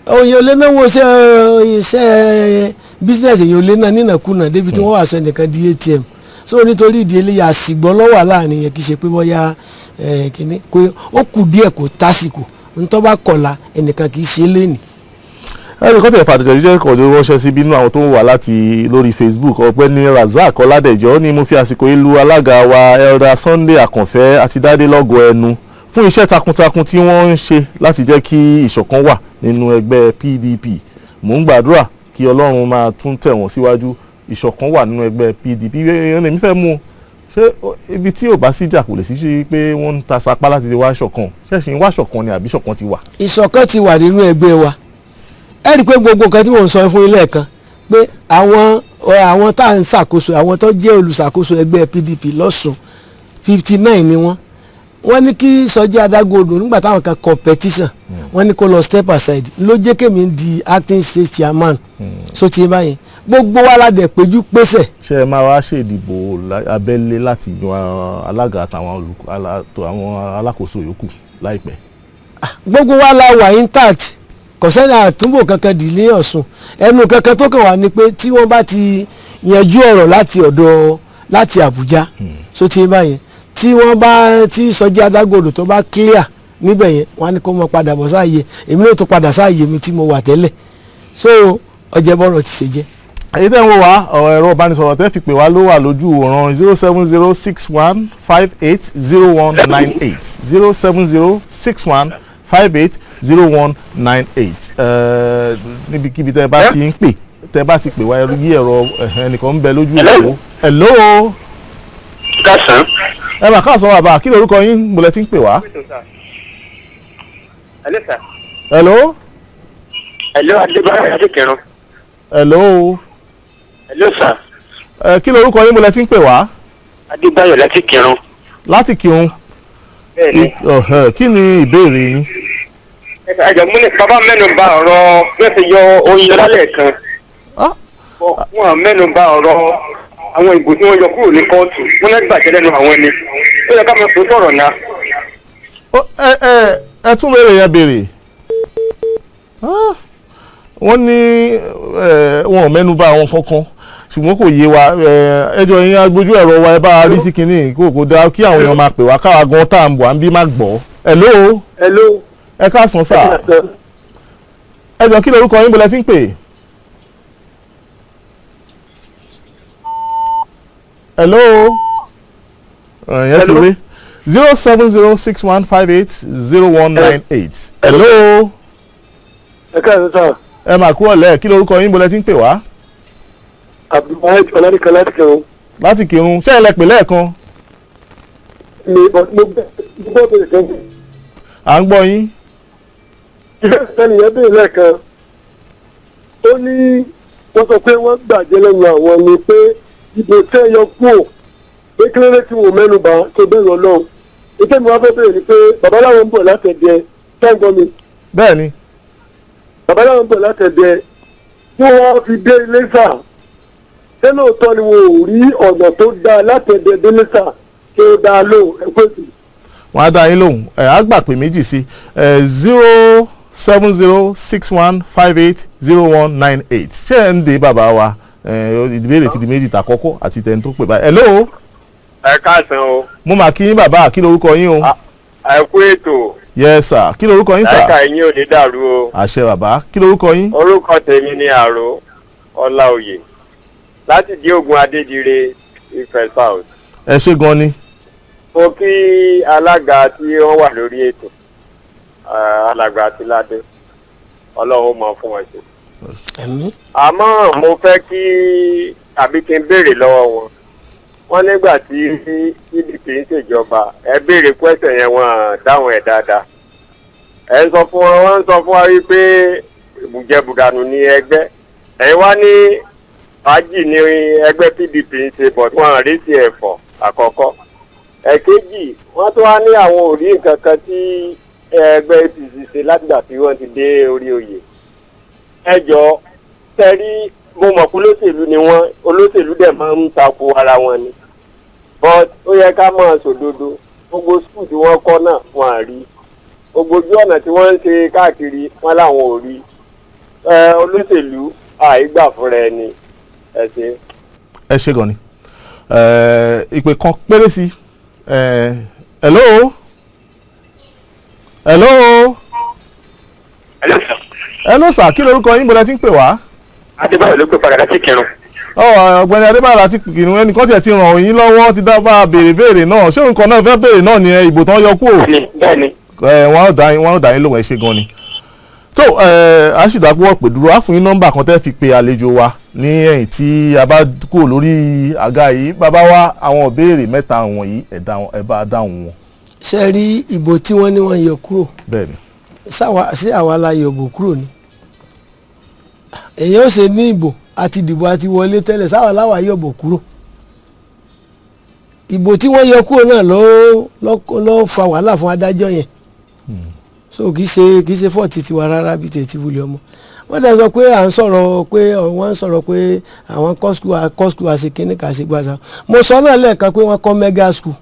òyìn ò lè náwó iṣẹ́ business, èyàn ò lè ná nínàkúnà débi tí wọ́n wà sọ ẹnìkan di ATM. So nítorí ìdí eléyà, àsìgbọ́ lọ́wọ́ láàrin yẹn. Kì í ṣe pé bóyá kínní kó ó kù díẹ̀ kó tásìkò ntọ́ bá kọ̀la, ẹnìkan kì í ṣe é lénìí. Ẹnì kan tẹ̀ fàtẹ̀jíṣẹ́ kan tó ránṣẹ́ síbi inú àwọn tó ń wà láti lórí Facebook, ọ̀gbẹ́ni Razak Ọládẹ̀jọ́ ní mo fi àsìkò ìlú alága wa Elder Sunday Àkànfẹ́ àti Dádé lọ́gọ̀ ẹnu fún iṣẹ́ takuntakun tí wọ́n ń ṣe láti jẹ́ kí ìṣọ̀kan wà nínú ẹgbẹ́ PDP. Mò ń gbàdúrà kí Ọlọ́run máa tún tẹ̀ wọ́n síwájú. Ìṣọ̀kan wà nínú ẹgbẹ́ PDP, ẹ̀yàn èmi fẹ́ mú un. Ṣé ibi tí ò bá síjà kò lè sí sí pé wọ́n ń ta sapá láti wá ṣọ̀kan? Ṣẹ̀ṣìn wá ṣọ̀kan ni àbí ṣọ̀kan ti wà? Ìṣọ̀kan ti wà nínú ẹgbẹ́ wa. Ẹ rí i pé gbogbo nǹkan tí mò ń sọ fún ilé ẹ̀kan pé àwọn tá à ń ṣàkóso, àwọn tó jẹ́ olùṣàkóso ẹgbẹ́ PDP lọ́sùn, 59 ni wọ́n. Wọ́n ní kí Sọjí Adágúnodò, nígbà táwọn kan competition, wọ́n ní kó lọ step aside, ló jẹ́ kémi di acting state chairman. So ti báyìí, gbogbo wa la dẹ̀ péjú pésẹ̀. Ṣé ẹ máa wá ṣèdìbò abẹ́lé láti yan alága àtàwọn alákòóso yòókù láìpẹ́? Gbogbo wa la wà intact. Kò sẹ́ni àtúnbò kankan dì ní Ọ̀ṣun. Ẹnu kankan tó kàn wá ni pé tí wọ́n bá ti yanjú ọ̀rọ̀ láti ọ̀dọ̀ láti Àbújá, so ti báyìí, tí wọ́n bá tí Sọjí Adágòdò tó bá clear níbẹ̀ yẹn, wọ́n á ní kó mọ padà bọ̀ sáàyè. Èmi náà tó padà sáàyè mi tí mo wà tẹ́lẹ̀. So ọjẹ́ bọ́rọ̀ ti ṣe jẹ́. Èyí tẹ́ ń wò wá, ọ̀rọ̀ ẹ̀rọ ìbánisọ̀rọ̀ tẹ́ fi pè wá ló wà lójú òran: 07061580198, 07061580198. Níbikíbi tẹ́ bá ti ń pè, tẹ́ bá ti pè wá, yí ẹ̀rọ. Ẹnìkan ń bẹ lójú òpó. Hello. Kásán. Ẹ mà káàsán bàbá. Kí lorúkọ yín, mo lẹ ti ń pè wá? Hello, sir. Hello. Hello, Adébáyọ̀ Adékẹrun. Hello. Hello, sir. Ẹ kí lorúkọ yín, mo lẹ ti ń pè wá? Adébáyọ̀ láti Kírun. Láti Kírun. Bẹ́ẹ̀ni. Ọ̀hẹ́, kí ni ìbéèrè yín? Ẹ̀jọ̀ mú ní bàbá mẹ́nu bà ọ̀rọ̀ bẹ́ẹ̀ fi yọ oyin lálẹ́ kan. Ah, Wọ́n mẹ́nu bà ọ̀rọ̀ àwọn ìbò tí wọ́n yọ kúrò ní kóòtù. Wọ́n lẹ́ gbàjẹ́ lẹ́nu àwọn ẹni. Ó yẹ ká máa tó sọ̀rọ̀ náà. Ó, ẹ tún béèrè yẹn béèrè. Ah, wọ́n ní wọn ò mẹ́nu bà àwọn kankan, ṣùgbọ́n kò yé wa. Ẹjọ́ yín agbójú ẹ̀rọ wa, ẹ bá a rí sí kinní kò dáa kí àwọn èèyàn máa pè wá, káwa gan tá à ń bọ̀ à ń bí má gbọ́. Hello. Hello. Ẹ káàsán sà. Ẹ jọ, kí lorúkọ yín, bọ́lá tí ń pè? Hello. Ẹ̀yẹ́ ti rí 07061580198. Hello. Ẹ káàsán sà. Ẹ mà kú ọ̀lẹ́. Kí lorúkọ yín, bọ́lá tí ń pè wá? Abdulwahid Ọládìkan láti Kírun. Láti Kírun. Ṣé ẹ lẹ pè lẹ́ẹ̀kan? Mi mo gbọ́ bèrè kan. À ń gbọ́ yín. Sẹ́ni yẹn bèrè lẹ́ẹ̀kan, ó ní wọ́n sọ pé wọ́n gbàjẹ́ lẹ́nu àwọn ni pé ìbò tẹ́ yọ kúò, pé kí ló dé tí wọ́n mẹ́nu bà tó bẹ̀rù Ọlọ́run. Ètò mi wá fẹ́ bèrè ni pé bàbá láwọn ń bọ̀ látẹ̀dẹ̀ tẹ́ǹgbọ́n mi. Bẹ́ẹ̀ ni. Bàbá láwọn ń bọ̀ látẹ̀dẹ̀ tí wọ́n fi dé Iléṣà, ṣé lóòótọ́ ni wọn ò rí ọ̀nà tó dáa látẹ̀dẹ̀ dé Iléṣà tó dáa lò? Ẹ̀kọ́ ètò. Wọ́n á dá yín lóhùn. Ẹ̀ á gbà pé méjì sí 07061580198. Ṣé ẹ̀ ń de bàbá wa? Ìbéèrè ti di méjì, tàkọ́kọ́ àti tẹni tó pè báyìí. Hello. Ẹ káàsán o. Mo mà kí yín bàbá, kí lorúkọ yín o? Ẹ kú ètò. Yes sir, kí lorúkọ yín sir? Ẹ̀ka yín ò ní dàrú o. Àṣẹ bàbá, kí lorúkọ yín? Orúkọ tèmi ni Àrò Ọláòyè láti di Ògùn Adédire, Ifẹ̀ South. Ẹ ṣé gan ni. Mo kí alága tí wọ́n wà lórí ètò, alàgbà Àtìládé, Ọlọ́run ó mọ fún wọn ṣe. Àmín. Àmọ́ mo fẹ́ kí àbí kí n béèrè lọ́wọ́ wọn. Wọ́n nígbà tí PDP ń ṣèjọba, ẹ béèrè kwẹ́sẹ̀ yẹn, wọ́n dáhùn ẹ̀ dáadáa. Ẹ ń sọ fún wọn, wọ́n ń sọ fún wa wípé bùjẹbùdànù ní ẹgbẹ́ ẹ wá ní fàájì ní ẹgbẹ́ PDP ń ṣe, bọ̀ wọ́n rí sí ẹ̀fọ́ àkọ́kọ́. Ẹ̀kejì, wọ́n tún wá ní àwọn ò rí nǹkan kan tí ẹgbẹ́ APC ṣe látìgbà tí wọ́n ti dé orí oyè. Ẹ jọ tẹ́rí, mo mọ̀ pé olóṣèlú ni wọ́n, olóṣèlú dẹ̀ máa ń tako ara wọn ni, but ó yẹ ká máa sòdodo. Gbogbo school tí wọ́n kọ́ náà, wọ́n á rí. Gbogbo ojú ọ̀nà tí wọ́n ń ṣe káàkiri, wọ́n láwọn ò rí. Olóṣèlú àìgbà fúnra ẹni. Ẹ ṣe. Ẹ ṣé gan ni. Ìpè kan péré sí. Hello, hello. Hello sir. Hello sir, kí lorúkọ yín, bọ́lá tí ń pè wá? Adébáyọ̀ ló pè padà láti Kírun. Ọ̀gbẹ́ni Adébáyọ̀ láti Kírun, ẹnìkan tiẹ̀ ti ràn yín lọ́wọ́, ti dá bá a béèrè béèrè náà. Ṣé nǹkan náà fẹ́ béèrè náà ni ìbò tán yọ kúrò? Bẹ́ẹ̀ni. Wọ́n á dá yín lóhùn. Ẹ ṣé gan ni. Tó a sì dákú ọ̀pẹ̀ dúró, á fún yín nọ́mbà kan tẹ́ fi pe àlejò wa ní ẹ̀yìn tí a bá kúrò lórí àga yìí. Bàbá wa, àwọn ìbéèrè mẹ́ta wọ̀nyí, ẹ bá dáhùn wọn. Ṣe rí ìbò tí wọ́n ní wọ́n yọ kúrò? Bẹ́ẹ̀ni. Ṣé àwa la yọ ìbò kúrò ni? Èyàn ó ṣe ní ìbò àti ìdìbò àti wọlé tẹ́lẹ̀, sáwà láwà yọ ìbò kúrò? Ìbò tí wọ́n yọ kúrò náà ló fa wàhálà fún adájọ́ yẹn. So kì í ṣe fault tiwa rárá bí tètè wulẹ̀ ọmọ. Wọ́n dẹ̀ sọ pé à ń sọ̀rọ̀ pé wọ́n ń sọ̀rọ̀ pé àwọn kọ́ school, kọ́ school, àṣe kínní kà ṣe gbàṣà. Mo sọ náà lẹ́ẹ̀kan pé wọ́n kọ́ mega school.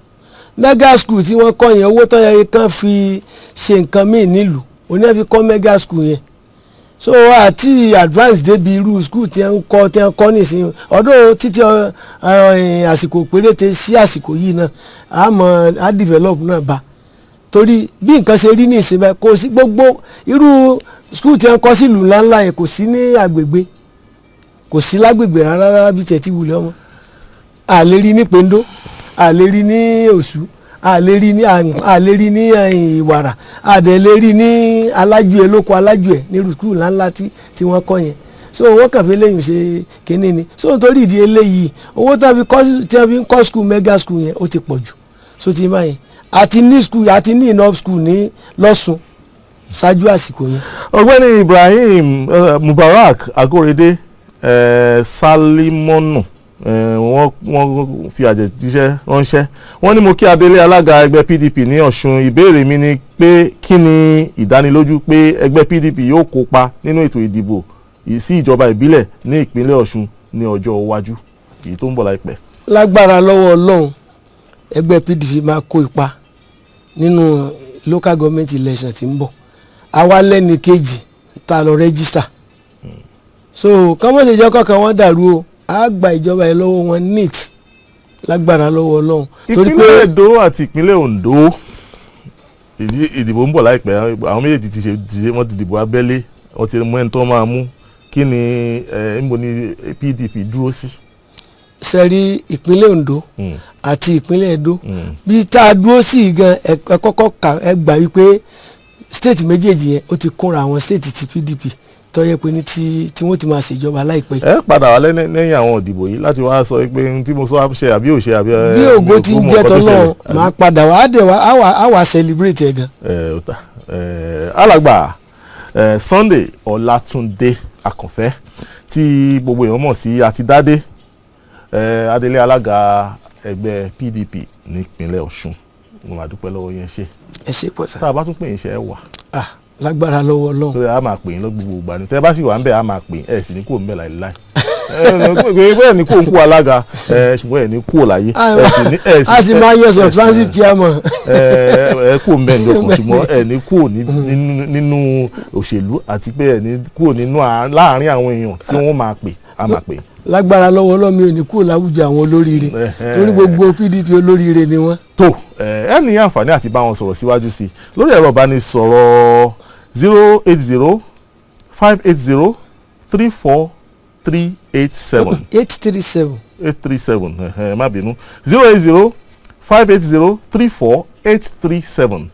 Mega school tí wọ́n kọ́ yẹn, owó tó yẹ kán fi ṣe nǹkan míì nílùú òní ẹ̀ fi kọ́ mega school yẹn. So àti advance débi irú school tí wọ́n kọ́ nísìnyí ọdún títí àsìkò péréte sí àsìkò yìí náà, àmọ́ á develop náà bá, torí bí nǹkan ṣe rí ní ìsinmi, kò sí gbogbo irú school tí wọ́n kọ́ sílùú ńláńlá yẹn, kò sí ní àgbègbè, kò sí lágbègbè rárá rárá bí tẹ̀ tí wulẹ̀ ọmọ. A lè rí ní Pendo, a lè rí ní Òṣù, a lè rí ní Ìwàrà, a dẹ̀ lè rí ní Alájùẹ, lóko Alájùẹ, ní school ńláńlá tí wọ́n kọ́ yẹn. So wọ́n kàn fi léyìn ṣe kínní ni. So nítorí ìdí eléyìí, owó tí wọ́n fi ń kọ́ school, mega school yẹn, ó ti pọ̀ jù. So ti máa yẹn, àti ní school, àti ní enough school ní lọ́sùn ṣáájú àsìkò yẹn. Ọ̀gbẹ́ni Ibrahim Mubarak Akorede Salimonu, wọ́n fi àjẹjíṣẹ́ ránṣẹ́. Wọ́n ní, mo kí adelé alága ẹgbẹ́ PDP ní Ọ̀ṣun. Ìbéèrè mi ni pé kí ni ìdánilójú pé ẹgbẹ́ PDP yóò kópa nínú ètò ìdìbò sí ìjọba ìbílẹ̀ ní ìpínlẹ̀ Ọ̀ṣun ní ọjọ́ iwájú èyí tó ń bọ̀ láìpẹ́? Lágbára lọ́wọ́ Ọlọ́run, ẹgbẹ́ PDP máa kó ipa nínú local government election tí ń bọ̀. Àwa lẹ́ni kejì tá a lọ register, so kọ́mọ̀sí ìjọ kankan wọ́n dàrú o. Á gba ìjọba yìí lọ́wọ́ wọn neat, lágbára lọ́wọ́ Ọlọ́run. Torí pé Ìpínlẹ̀ Èdó àti ìpínlẹ̀ Oǹdó, ìdìbò ń bọ̀ láìpẹ́. Àwọn méjèèjì ti ṣe, wọ́n ti dìbò abẹ́lé, wọ́n ti mú ẹni tó máa mú. Kí ni ẹ níbo ni PDP dúró sí? Sẹ́rí ìpínlẹ̀ Ondo àti ìpínlẹ̀ Edo, bí tá a dúró sí gan, ẹ kọ́kọ́ kà, ẹ gbà wípé state méjèèjì yẹn, ó ti kúnra àwọn state ti PDP tó yẹ pé ní tí wọ́n ti máa ṣèjọba láìpẹ́. Ẹ padà wá lẹ́yìn àwọn ìdìbò yìí láti wá sọ pé ohun tí mo sọ ṣe àbí ò ṣe àbí. Bí ògo ti ń jẹ́ tọ́lọ́, máa padà wá, á dẹ̀ wá, á wà celebrate ẹ̀ gan. Ẹ ò tà ẹ, alàgbà Sunday Ọlátúndé Àkànfẹ́ tí gbogbo èèyàn mọ̀ sí Àtidádé, adelé alága ẹgbẹ́ PDP nípínlẹ̀ Ọ̀ṣun, mo máa dúpẹ́ lọ́wọ́ yẹn, ṣe. Ẹ ṣe pọ̀ sá. Tá a bá tún pè yín, ṣe é wà? Ah, lágbára lọ́wọ́ Ọlọ́run. Torí a máa pè yín lọ gbogbo ìgbà ni. Tẹ́ bá sì wà ń bẹ̀, a máa pè yín. Ẹ sì ní kò ń bẹ̀ láìláì. Ẹ ní kó ń kú alága, ṣùgbọ́n ẹ ní kú láyé. A sì máa yẹ substantive chairman. Ẹ kú mbẹ́ ní ọkàn, ṣùgbọ́n ẹ ní kú nínú òṣèlú, àti pé ẹ ní kú nínú láàárín àwọn èèyàn tí wọ́n máa pè á máa pè. Lágbára lọ́wọ́ ọlọ́mi ò ní kúrò láwùjọ àwọn olóríire, torí gbogbo PDP olóríire ni wọ́n. Tó ẹ ní àǹfààní àti bá wọn sọ̀rọ̀ síwájú sí i lórí ẹ̀rọ ìbánisọ̀rọ̀ 08058034387. 837. 837, ẹ má bínú, 08058034837,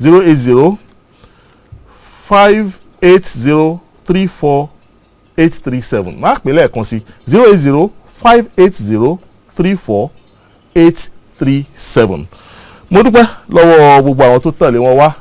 08058034837. Máa pè lẹ́ẹ̀kan sí 08058034837. Mo dúpẹ́ lọ́wọ́ gbogbo àwọn tó tẹ̀lé wọn wá.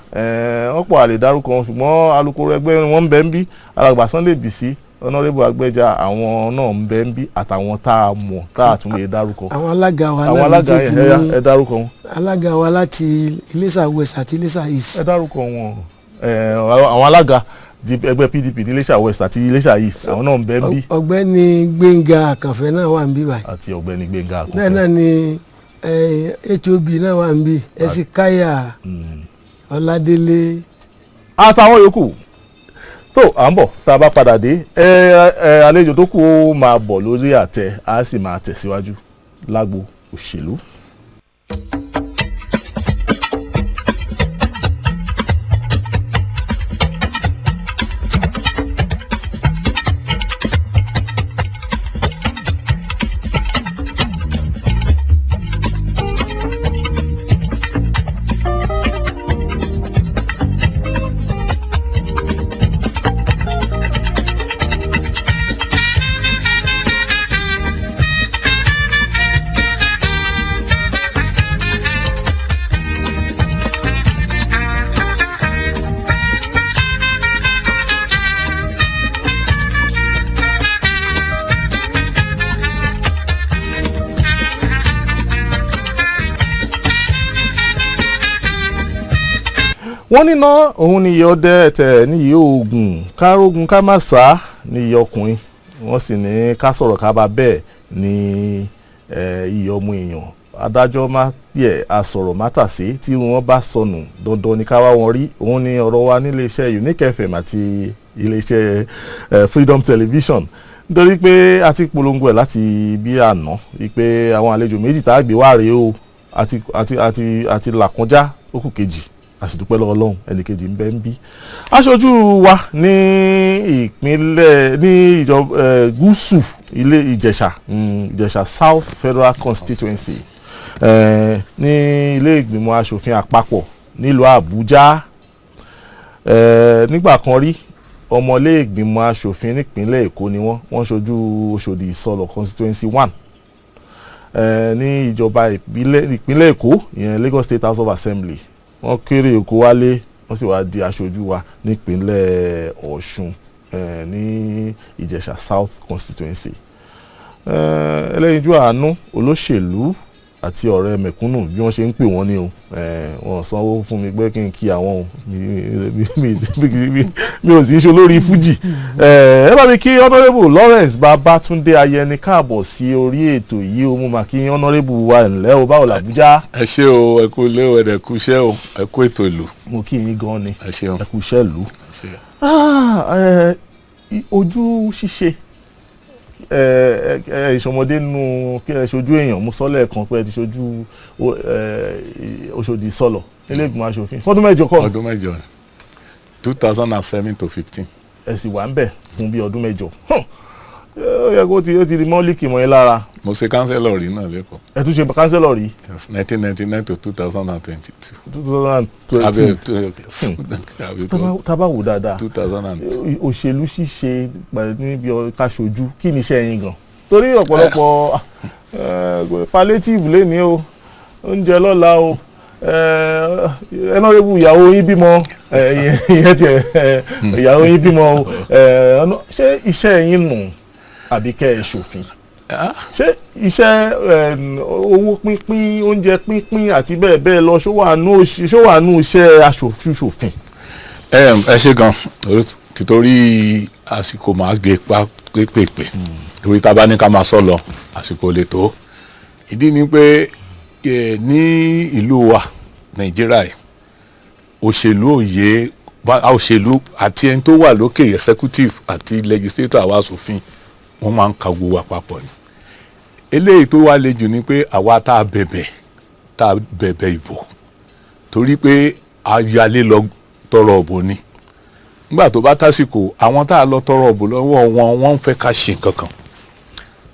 Wọ́n pọ̀, àlè dárúkọ wọn, ṣùgbọ́n alukoro ẹgbẹ́ wọn ń bẹ ń bí, alàgbà Sunday Bisi, Honorable Agbẹ́jà, àwọn náà ń bẹ ń bí, àtàwọn tá a mọ̀ tá a tún lè dárúkọ. Àwọn alága wa àwọn náà alága méjèèjì yẹn ní ẹ dárúkọ wọn. Alága wa láti Iléṣà West àti Iléṣà East. Ẹ dárúkọ wọn. Àwọn alága di ẹgbẹ́ PDP ní Iléṣà West àti Iléṣà East, àwọn náà ń bẹ ń bí. Ọ̀gbẹ́ni Gbénga Àkànfẹ́ náà wà ń bí báyìí. Àti ọ̀gbẹ́ni Gbénga Bẹ́ẹ̀ Àkànfẹ́. náà ni HOB náà wà ń bí, Ẹsìkáyà Ọládélé. Àtàwọn yòókù tó à ń bọ̀. Tá a bá padà dé, ẹ ẹ àlejò tó kù ó máa bọ̀ lórí àtẹ, á sì máa tẹ̀síwájú lágbo òṣèlú. Wọ́n níná òun ní iye ọdẹ ẹ̀tẹ̀ níyì oògùn kárógun ká má sá níyì ọkùnrin, wọ́n sì ní ká sọ̀rọ̀ ká bá bẹ́ẹ̀ ní iyì ọmọ èèyàn. Adájọ́ má yẹ asọ̀rọ̀ má tàsé, tí wọ́n bá sọnù dandan ní ká wá wọn rí. Òun ní ọ̀rọ̀ wa níléeṣẹ́ Unique FM àti iléeṣẹ́ Freedom Television, nítorí pé a ti polongo ẹ̀ láti bí àná wípé àwọn àlejò méjì tá a gbé wá rèé o. Àti làkúnjá, ó kù kejì, a sì dúpẹ́ lọ́wọ́ Ọlọ́run, ẹnìkejì ń bẹ ń bí. Aṣojú wa ní ìpínlẹ̀ ní ìjọba gúúsù ilé Ìjẹ̀ṣà, Ìjẹ̀ṣà South Federal Constituency, ní ilé ìgbìmọ̀ asòfin àpapọ̀ nílùú Àbújá. Nígbà kan rí, ọmọlé ìgbìmọ̀ asòfin nípínlẹ̀ Èkó ni wọ́n. Wọ́n ṣojú Òṣòdì Ìsọlọ̀ Constituency 1 ní ìjọba ìpínlẹ̀ Èkó, ìyẹn Lagos State House of Assembly. Wọ́n kéré Èkó wálé, wọ́n sì wá di aṣojú wa nípínlẹ̀ Ọ̀ṣun, ní Ìjẹ̀ṣà South Constituency. Ẹlẹ́yinjú àánú olóṣèlú àti ọ̀rẹ́ mẹ̀kúnnù bí wọ́n ṣe ń pè wọ́n ní o. Wọ́n sanwó fún mi pé kí n kí àwọn o, mi ò sì ń ṣe olórí fújì. Ẹ bá mi kí Honourable Lawrence Babátúndé Ayẹni káàbọ̀ sí orí ètò yìí o. Mo mà kí Honourable wa, ǹlẹ́ o, báwo làbújá? Ẹ ṣé o, ẹ kú ilé o, ẹ dẹ̀ kú iṣẹ́ o, ẹ kú ètò ìlú. Mo kí yín gan ni. Ẹ ṣeun. Ẹ kú iṣẹ́ ìlú. Ẹ ṣé. Ojú ṣíṣe ìṣọmọdé nù kí ẹ ṣojú èèyàn. Mo sọ lẹ́ẹ̀kan pé ẹ ti ṣojú Òṣòdì Ìsọlọ̀ nílé ìgbìmọ̀ aṣòfin fọdún 8 kọ́. Ọdún 8, 2007 to 15. Ẹ sì wà ń bẹ̀ fún bí ọdún 8. Ó yẹ kó ti ó ti di mọ́líkì mọ́ yín lára. Mo ṣe kánsẹ́lọ̀ rí náà lẹ́kọ̀ọ́. Ẹ tún ṣe kánsẹ́lọ̀ rí? Yes, 1999 to 2022. 2022. Àbí Tá bá wò dáadáa, 2002. Òṣèlú ṣíṣe pẹ̀lú níbi ká ṣojú, kí ni iṣẹ́ yín gan? Torí ọ̀pọ̀lọpọ̀ palliative léni o, oúnjẹ lọ́la o, Honourable, ìyàwó yín bímọ, ìyẹn tiẹ̀, ìyàwó yín bímọ o. Ṣé iṣẹ́ yín nù àbí kẹ́ ẹ ṣòfin? Ṣé iṣẹ́ owó pínpín, oúnjẹ pínpín àti bẹ́ẹ̀ bẹ́ẹ̀ lọ, ṣó wà nù iṣẹ́ aṣòfin ṣòfin? Ẹ ṣe gan. Títorí àsìkò, máa gé pa pépèpè, torí tá a bá ní ká máa sọ lọ, àsìkò lè tó. Ìdí ni pé ní ìlú wa Nàìjíríà yìí, òṣèlú òye òṣèlú àti ẹni tó wà lókè, executive àti legislator, àwa aṣòfin, wọ́n máa ń ka gbogbo wa papọ̀ ni. Eléyìí tó wá le jù ni pé àwa tá a bẹ̀bẹ̀ ìbò, torí pé ayálé lọ tọrọ ìbò ni. Nígbà tó bá tásìkò, àwọn tá a lọ tọrọ ìbò lọ́wọ́ wọn, wọ́n ń fẹ́ ká ṣe nǹkan kan,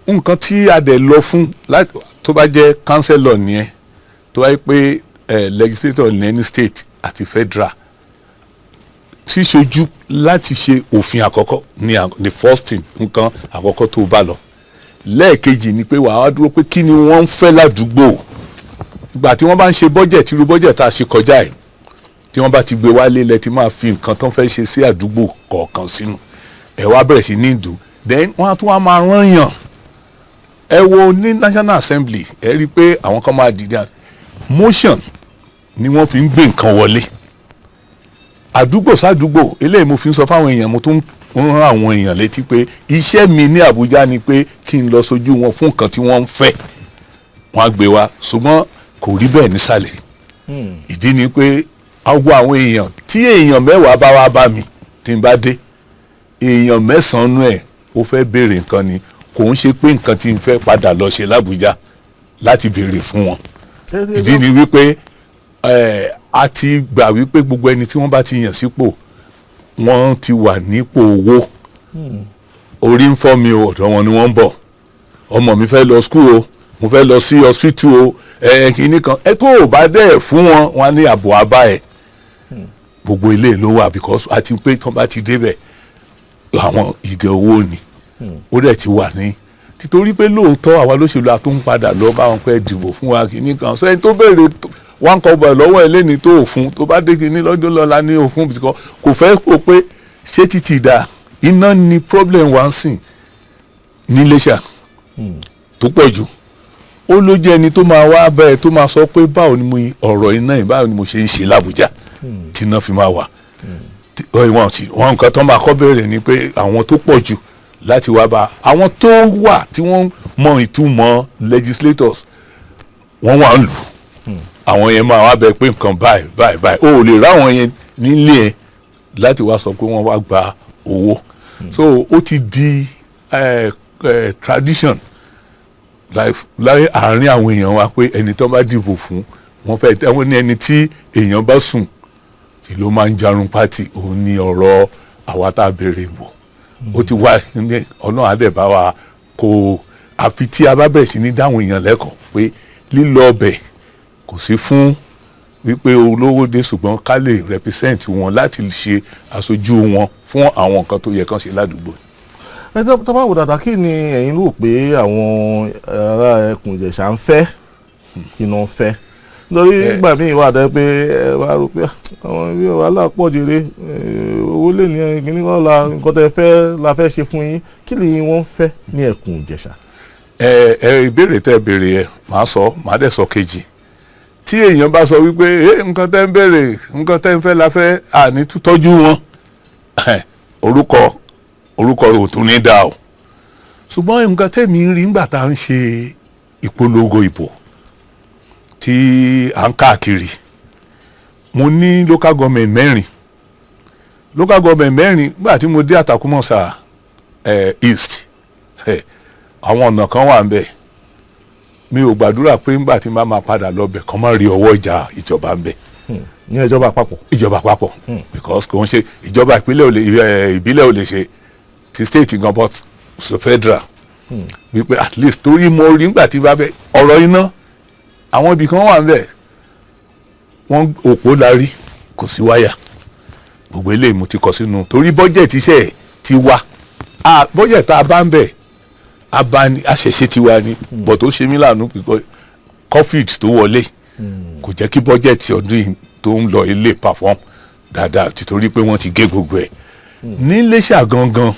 nǹkan tí a dẹ̀ lọ fún. Tó bá jẹ́ councillor nìyẹn, tó bá yẹ pé legislator ní any state àti federal, ṣíṣojú láti ṣe òfin àkọ́kọ́ ní the first thing, nǹkan àkọ́kọ́ tó bá lọ. Lẹ́ẹ̀kejì ni pé wàá dúró pé kí ni wọ́n ń fẹ́ ládùúgbò. Ìgbà tí wọ́n bá ń ṣe budget, irú budget tá a ṣe kọjá yìí, tí wọ́n bá ti gbé wálé, lẹ ti máa fi nǹkan tó ń fẹ́ ṣe sí àdúgbò kọ̀ọ̀kan sínú ẹ̀, wá bẹ̀rẹ̀ sí ní ìdù. Then wọ́n á tún wá máa rán yàn. Ẹ wo ní National Assembly, ẹ rí i pé àwọn kan máa dìde, motion ni wọ́n fi ń gbé nǹkan wọlé àdúgbò sádùúgbò. Eléyìí mo fi ń sọ fáwọn èèyàn, mo tún ń rán àwọn èèyàn létí pé iṣẹ́ mi ní Àbújá ni pé kí n lọ sójú wọn fún nǹkan tí wọ́n ń fẹ́, wọ́n á gbé wa. Ṣùgbọ́n kò rí bẹ́ẹ̀ nísàlẹ̀. Ìdí ni pé agbo àwọn èèyàn, tí èèyàn 10 bá wá bá mi, tí n bá dé, èèyàn 9 nú ẹ̀ ó fẹ́ béèrè nǹkan ni, kò ń ṣe pé nǹkan tí n fẹ́ padà lọ ṣe l'Ábújá láti béèrè fún wọn. Ìdí ni wípé a ti gbà wípé gbogbo ẹni tí wọ́n bá ti yàn sípò, wọ́n ti wà nípò owó. Orí ń fọ́ mi o, ọ̀dọ̀ wọn ni wọ́n ń bọ̀. Ọmọ mi fẹ́ lọ school o, mo fẹ́ lọ sí hospital o, ẹ kìíní kan ẹ tó o bá dẹ̀ fún wọn, wọn á ní àbọ̀ abá ẹ̀. Gbogbo ilé ló wà, because àti pé tí wọ́n bá ti débẹ̀, àwọn ìgẹ̀ owó ni ó dẹ̀ ti wà ní títorí pé lóòótọ́ àwa lóṣèlú a tún ń padà lọ bá wọn pé dìbò fún wa, kìíní kan. Sọ ẹni tó béèrè one kọ́bọ̀ lọ́wọ́ ẹ lẹ́ni tó òfun, tó bá dé kìíní lọ́jọ́ lọ́la ní òfun, bìtìkọ́ kò fẹ́ kó pé ṣé títì dá iná ni problem wa ń sìn ní Iléṣà tó pọ̀ jù. Ó lójú ẹni tó máa wá bẹ́ẹ̀ tó máa sọ pé báwo ni mo ọ̀rọ̀ iná yìí, báwo ni mo ṣe ń ṣe l'Àbújá tí iná fi máa wà. Wọn nǹkan tó máa kọ́ bẹ̀rẹ̀ ni pé àwọn tó pọ̀ jù láti wá bá àwọn tó wà tí wọ́n mọ ìtumọ̀ legislators, wọ́n wà ń lù àwọn yẹn máa wá bẹ pé nǹkan báyìí báyìí báyìí. O ò lè ráwọn yẹn nílé ẹ láti wá sọ pé wọ́n wá gba owó. So ó ti di tradition láì àárín àwọn èèyàn wa pé ẹni tó bá dìbò fún wọn fẹ́ ẹwọn ní ẹni tí èèyàn bá sùn tí ló máa ń jarun pátì. Òun ní ọ̀rọ̀ àwa tá a béèrè ìbò, ó ti wá ní ọlọ́run àdẹ̀ bá wa kó, àfi tí a bá bẹ̀rẹ̀ sí ní dáhùn èèyàn lẹ́kọ̀ọ́ pé lílọ ọbẹ̀ kò sí fún wípé olówó dé, ṣùgbọ́n ká lè represent wọn láti ṣe aṣojú wọn fún àwọn nǹkan tó yẹ kán ṣe ládùúgbò. Ẹ tó bá wò dáadáa, kí ni ẹ̀yin rò pé àwọn ará ẹkùn Ìjẹ̀ṣà ń fẹ́? Kí ni wọ́n fẹ́? Nítorí ìgbà míì wà dẹ́ pé ẹ wá rò pé àwọn ibi wàhálà pọ̀ jèrè, owó lè ní kíní kan la nǹkan tẹ́ fẹ́ la fẹ́ ṣe fún yín. Kí ni wọ́n fẹ́ ní ẹkùn Ìjẹ̀ṣà? Ẹ ẹ ìbéèrè tẹ́ béèrè ẹ, màá sọ, màá dẹ̀ sọ kejì. Tí èèyàn bá sọ wípé ẹ nǹkan tẹ́ ń béèrè, nǹkan tẹ́ ń fẹ́ la fẹ́, àní tútọ́jú wọn, orúkọ ò tún ní dáa o. Ṣùgbọ́n nǹkan tẹ́mi ń rí nígbà tá à ń ṣe ìpolongo ìbò tí à ń káàkiri, mo ní local government 4, local government 4. Nígbà tí mo dé Àtàkùmọ̀sà East, àwọn ọ̀nà kan wà ń bẹ̀, mi ò gbàdúrà pé nígbà tí n bá máa padà lọ bẹ̀ kàn má rí ọwọ́ ìjà ìjọba ń bẹ̀. Ní ìjọba àpapọ̀? Ìjọba àpapọ̀, because kò ń ṣe ìjọba ìpínlẹ̀ ò lè, ìbílẹ̀ ò lè ṣe ti state gan, but so federal, wípé at least, torí mo rí nígbà tí bá fẹ́ ọ̀rọ̀ iná, àwọn ibì kan wà ń bẹ̀, wọ́n òpó la rí, kò sí wáyà. Gbogbo eléyìí mo ti kọ sínú, torí bọ́jẹ̀tì iṣẹ́ ẹ̀ ti wá, bọ́jẹ̀tì tá a bá ń bẹ̀, a bá ní àṣẹṣe tiwa ni, but ó ṣe mí láàánú pípọ́ COVID tó wọlé kò jẹ́ kí bọ́jẹ̀tì ọdún yìí tó ń lọ ilé perform dáadáa, títorí pé wọ́n ti gé gbogbo ẹ̀. Ní Iléṣà gangan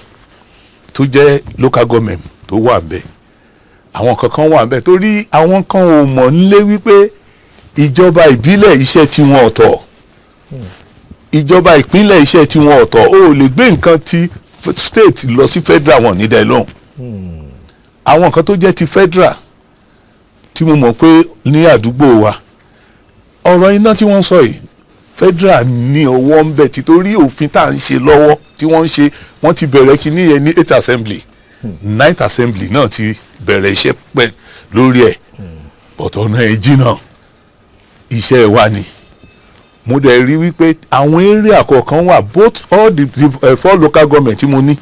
tó jẹ́ local government tó wà ń bẹ̀, àwọn kankan wà ń bẹ̀, torí àwọn kan ò mọ̀ nílé wípé ìjọba ìbílẹ̀, iṣẹ́ tiwọn ọ̀tọ̀. Ìjọba ìpínlẹ̀, iṣẹ́ tí wọ́n ọ̀tọ̀. O lè gbé nǹkan ti state lọ sí federal, wọn ní dẹ́ lóhùn. Àwọn nǹkan tó jẹ́ ti federal tí mo mọ̀ pé ní àdúgbò wa, ọ̀rọ̀ iná tí wọ́n sọ yìí, federal ní ọwọ́ ń bẹ̀, títorí òfin tá à ń ṣe lọ́wọ́ tí wọ́n ń ṣe, wọ́n ti bẹ̀rẹ̀ kínní yẹn ní eight assembly, ninth assembly náà ti bẹ̀rẹ̀ iṣẹ́ pẹ̀ lórí ẹ̀, but ọ̀nà ẹ̀ jìnnà. Iṣẹ́ wa ni mo dẹ̀ rí wípé àwọn area kọ̀ọ̀kan wà, both all the four local government tí mo ní,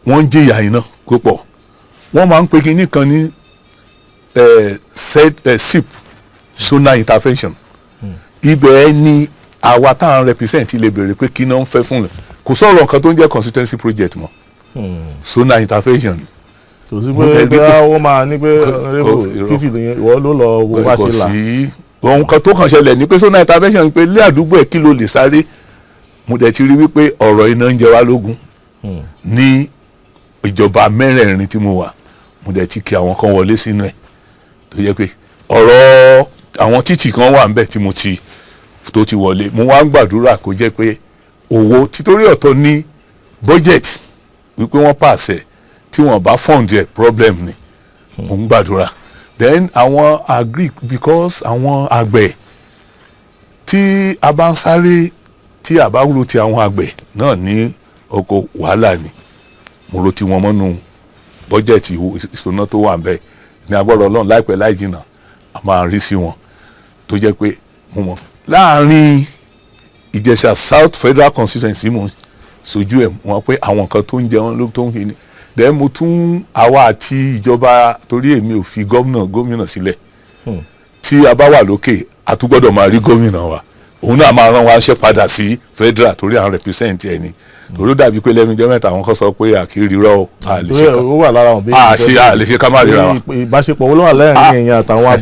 wọ́n ń jìyà iná púpọ̀. Wọ́n máa ń pe kinní kan ní SIP, zonal intervention. Ibẹ̀ ni àwa tá à ń represent lè béèrè pé kí náà ń fẹ́ fún un. Kò sọ̀rọ̀ nǹkan tó ń jẹ́ constituency project mọ́, zonal intervention. Kò sí Mo pé dẹ̀ rí bí pé- wọ́n máa ní pé Irọ́. títì nìyẹn, ìwọ ló lọ wo bá Kò ṣe là. sí ohun kan tó kàn ṣẹlẹ̀ ní pé zonal intervention pé ilé àdúgbò ẹ̀, kí ló lè sáré. Mo dẹ̀ ti rí wípé ọ̀rọ̀ iná ń jẹ wá lógún ní ìjọba mẹ́rẹ̀ẹ̀rin tí mo wà. Mo dẹ̀ ti kí àwọn kan wọlé sínú ẹ̀, tó jẹ́ pé ọ̀rọ̀ àwọn títì kan wà ńbẹ̀ tí mo ti tó ti wọlé. Mo wá ń gbàdúrà kó jẹ́ pé owó, títorí ọ̀tọ̀ ní budget wípé wọ́n pàṣẹ, tí wọ́n bá fund ẹ̀, problem ni. Mo ń gbàdúrà. Then àwọn agric, because àwọn àgbẹ̀ tí a bá ń sáré, tí a bá ro ti àwọn àgbẹ̀ náà ní oko, wàhálà ni. Mo ro ti wọn mọ́nú bọ́jẹ̀tì ìṣúná tó wà ńbẹ̀. Ní agbọ́dọ̀ Ọlọ́run, láìpẹ́ láì jìnnà, a máa rí sí wọn, tó jẹ́ pé mo mọ̀ láàrin Ìjẹ̀ṣà South Federal Constituency, mo sojú ẹ̀ wọ́n pé àwọn nǹkan tó ń jẹ wọ́n ló tó ń hin ni. Then mo tún àwa àti ìjọba, torí èmi ò fi gómìnà sílẹ̀. Tí a bá wà lókè, a tún gbọ́dọ̀ máa rí gómìnà wa, òun náà máa rán wa ṣe padà sí federal, torí à ń represent ẹ ni. Torí ó dàbí pé lẹ́nu ọjọ́ mẹ́ta, àwọn kan sọ pé àkírí rọ o, a lè ṣe Torí ó wà lára àwọn a ṣe a lè ṣe ká má ríra wa. Ìbáṣepọ̀ wo ló wà lẹ́rìn ẹ̀yìn àtàwọn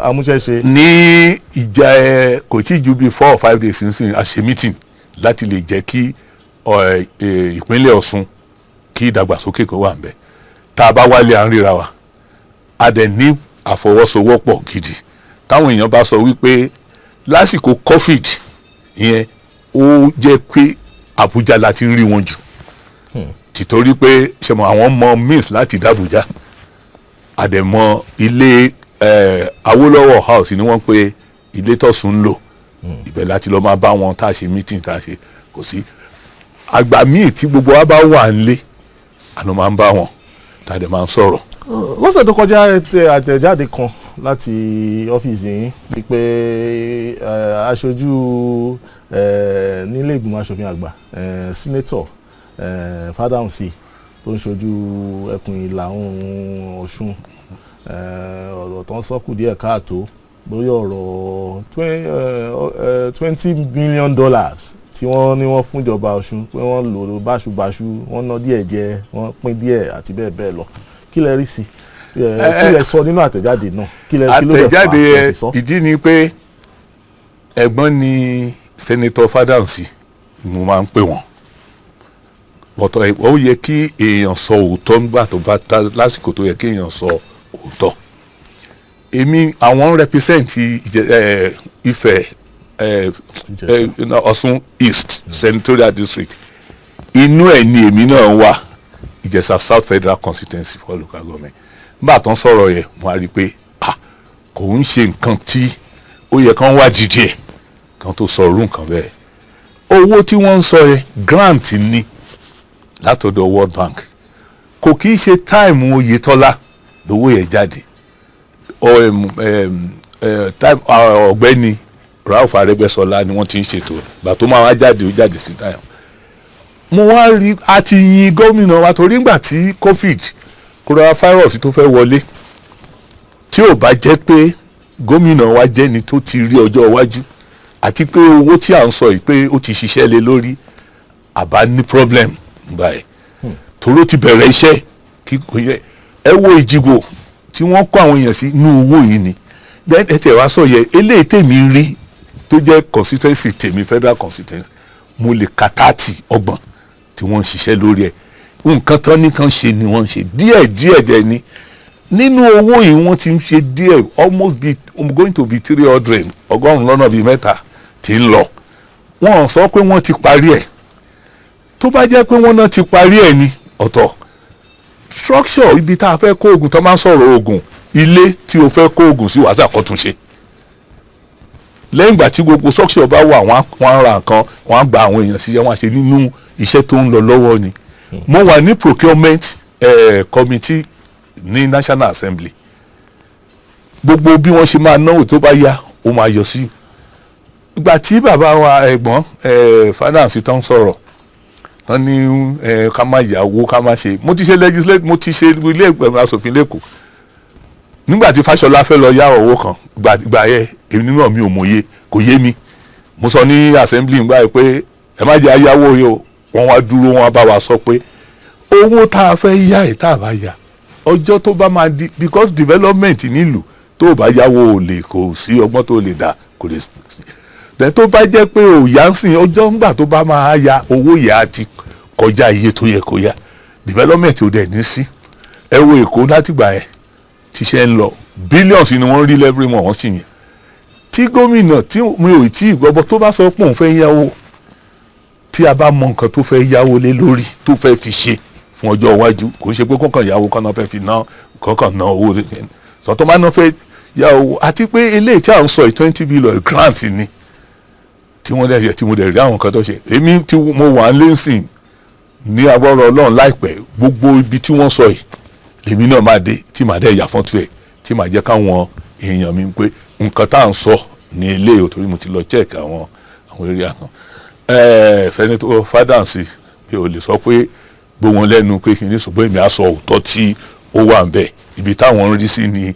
amúṣẹ́ṣe? Ní ìjà ẹ, kò tí ju bíi 4 or 5 days nísìnyí, a ṣe meeting láti lè jẹ́ kí ìpínlẹ̀ Ọ̀ṣun kí ìdàgbàsókè kó wà ń bẹ̀. Tá a bá wálé, à ń ríra wa, a dẹ̀ ní àfọwọ́sowọ́pọ̀ gidi. Táwọn èèyàn bá sọ wípé lásìkò COVID yẹn, ó jẹ́ pé Àbújá la ti ń rí wọn jù, tìtorí pé ṣe mọ àwọn mọ means láti dàbújá, àdẹ̀mọ ilé Awólọ́wọ̀ House ni wọ́n pe ilé tọ̀sùn ń lò. Ibẹ̀ láti lọ́ọ́ máa bá wọn tá a ṣe meeting tá a ṣe. Kò sí àgbà míì tí gbogbo wa bá wà nílé, àná máa ń bá wọn, tá a dẹ̀ máa ń sọ̀rọ̀. Lọ́sẹ̀ tó kọjá, ẹ tẹ àtẹ̀jáde kan láti ọ́fíìsì yín wípé aṣojú nílé ìgbìmọ̀ aṣòfin àgbà, senator Fádáhùnsí tó ń ṣojú ẹkùn ìlà oòrùn Ọ̀ṣun, ọ̀rọ̀ tó ń sọ́kù díẹ̀ káàtó lórí ọ̀rọ̀ $20 million tí wọ́n ní wọ́n fún ìjọba Ọ̀ṣun, pé wọ́n lò ó báṣubàṣu, wọ́n ná díẹ̀ jẹ, wọ́n pín díẹ̀ àti bẹ́ẹ̀ bẹ́ẹ̀ lọ. Kí lẹ rí sí? Kí lẹ sọ nínú àtẹ̀jáde náà? Kí lẹ kí ló dẹ̀ fà á Àtẹ̀jáde tẹ́ fi sọ? Ìdí ni pé ẹ̀gbọ́n ni Senator Fádáhùnsí, mo máa ń pè wọ́n bọ̀tọ̀. Ó yẹ kí èèyàn sọ òótọ́ nígbà tó bá ta lásìkò tó yẹ kí èèyàn sọ òótọ́. Èmi, àwọn represent Ifẹ̀ no, Ọ̀ṣun East Senatorial District. Inú ẹ̀ ni èmi náà wà, Ìjẹ̀ṣà South Federal Constituency for local government. Nígbà tó ń sọ̀rọ̀ yẹn, mo á rí i pé, ah, kò ń ṣe nǹkan tí ó yẹ kán wá dídí ẹ̀ kan tó sọ irú nǹkan bẹ́ẹ̀. Owó tí wọ́n ń sọ yẹn, grant ni látọ̀dọ̀ World Bank. Kò kì í ṣe time Oyètọ́lá lówó yẹn jáde. Time ọ̀gbẹ́ni Rauf Arẹ́gbẹ́ṣọlá ni wọ́n ti ń ṣètò. Ìgbà tó máa wá jáde, ó jáde sí time. Mo wá rí a ti yin gómìnà wa, torí ìgbà tí COVID, coronavirus tó fẹ́ wọlé, tí ò bá jẹ́ pé gómìnà wa jẹ́ni tó ti rí ọjọ́ iwájú àti pé owó tí à ń sọ yìí pé ó ti ṣiṣẹ́ lé lórí, àbá ní problem báyìí, torí ó ti bẹ̀rẹ̀ iṣẹ́. Kí kò yẹ ẹ wo Ìjìgbò tí wọ́n kó àwọn èèyàn sí inú owó yìí ni. Then ẹ tẹ̀ wá sọ yẹ, eléyìí tèmi rí tó jẹ́ constituency tèmi, federal constituency, mo lè ka 30, 30 tí wọ́n ń ṣiṣẹ́ lórí ẹ̀. Nǹkan tán ní kan ṣe ni wọ́n ń ṣe díẹ̀ díẹ̀ dẹ̀ ni. Nínú owó yìí, wọ́n ti ń ṣe díẹ̀, almost be going to be 300, 300 lọ́nà bíi mẹ́ta tí ń lọ. Wọ́n sọ pé wọ́n ti parí ẹ̀. Tó bá jẹ́ pé wọ́n náà ti parí ẹ̀ ní ọ̀tọ̀, structure ibi tá a fẹ́ kó oògùn, tó máa ń sọ̀rọ̀ oògùn, ilé tí o fẹ́ kó oògùn sí, wàá ṣàkótúnṣe. Lẹ́yìn ìgbà tí gbogbo structure bá wà, wọ́n á ra nǹkan, wọ́n á gba àwọn èèyàn síṣẹ́, wọ́n á ṣe nínú iṣẹ́ tó ń lọ lọ́wọ́ ni. Mo wà ní procurement committee ní National Assembly. Gbogbo bí wọ́n ṣe máa náwó, tó bá yá, ó máa yọ sí. Ìgbà tí bàbá wa ẹ̀gbọ́n finance tán sọ̀rọ̀ tán ní ká má yàwó, ká má ṣe, mo ti ṣe legislate, mo ti ṣe ilé ìgbìmọ̀ asòfin l'Ékòó. Nígbà tí Fáṣọlá fẹ́ lọ yá owó kan, gbà yẹ èmi náà, mi ò mòye, kò yé mi. Mo sọ ní assembly nígbà yẹn pé ẹ má jẹ́ ayáwó yìí o. Wọ́n wá dúró, wọ́n bá wa sọ pé owó tá a fẹ́ yá ẹ̀, tá a bá yá, ọjọ́ tó bá máa di, because development nílùú, tó o bá yáwó, ò lè, kò sí ọgbọ́n tó lè dà, kò lè. Then tó bá jẹ́ pé ò yá ń sìn, ọjọ́ ńgbà tó bá máa ya owó yá á ti kọjá iye tó yẹ kó yá, development ò dẹ̀ ní sí. Ẹ wo Èkó, látìgbà yẹn tíṣẹ́ ń lọ, billions ni wọ́n rí every month. Wọ́n sì yẹn tí gómìnà tí mi ò tí ì gbọ́ tó bá sọ pé òun fẹ́ yáwó, tí a bá mọ nǹkan tó fẹ́ yáwó lé lórí, tó fẹ́ fi ṣe fún ọjọ́ iwájú, kò ń ṣe pé kọ́kàn yáwó kọ́nà fẹ́ fi ná, kọ́kàn ná owó sọ tó máa ná fẹ́ yá owó. Àti pé eléyìí tí à ń sọ yìí, 20 billion grant ni tí wọ́n dẹ̀ ṣe, tí mo dẹ̀ rí àwọn nǹkan tó ṣe. Èmi tí mo wà ń lẹ́sìn ní agbọ́rọ̀ Ọlọ́run, láìpẹ́ gbogbo ibi tí wọ́n sọ yìí lèmi náà máa dé, tí màá dẹ̀ yà fọ́tò ẹ̀, tí màá jẹ́ káwọn èèyàn mi pé nǹkan tá à ń sọ ní ilé ò, torí mo ti lọ check àwọn area kan. Fẹ́ni tó Fádàǹsì, mi ò lè sọ pé gbó wọn lẹ́nu pé kí n ní, ṣùgbọ́n èmi á sọ òótọ́ tí ó wà ń bẹ̀. Ibi táwọn ń rí sí ni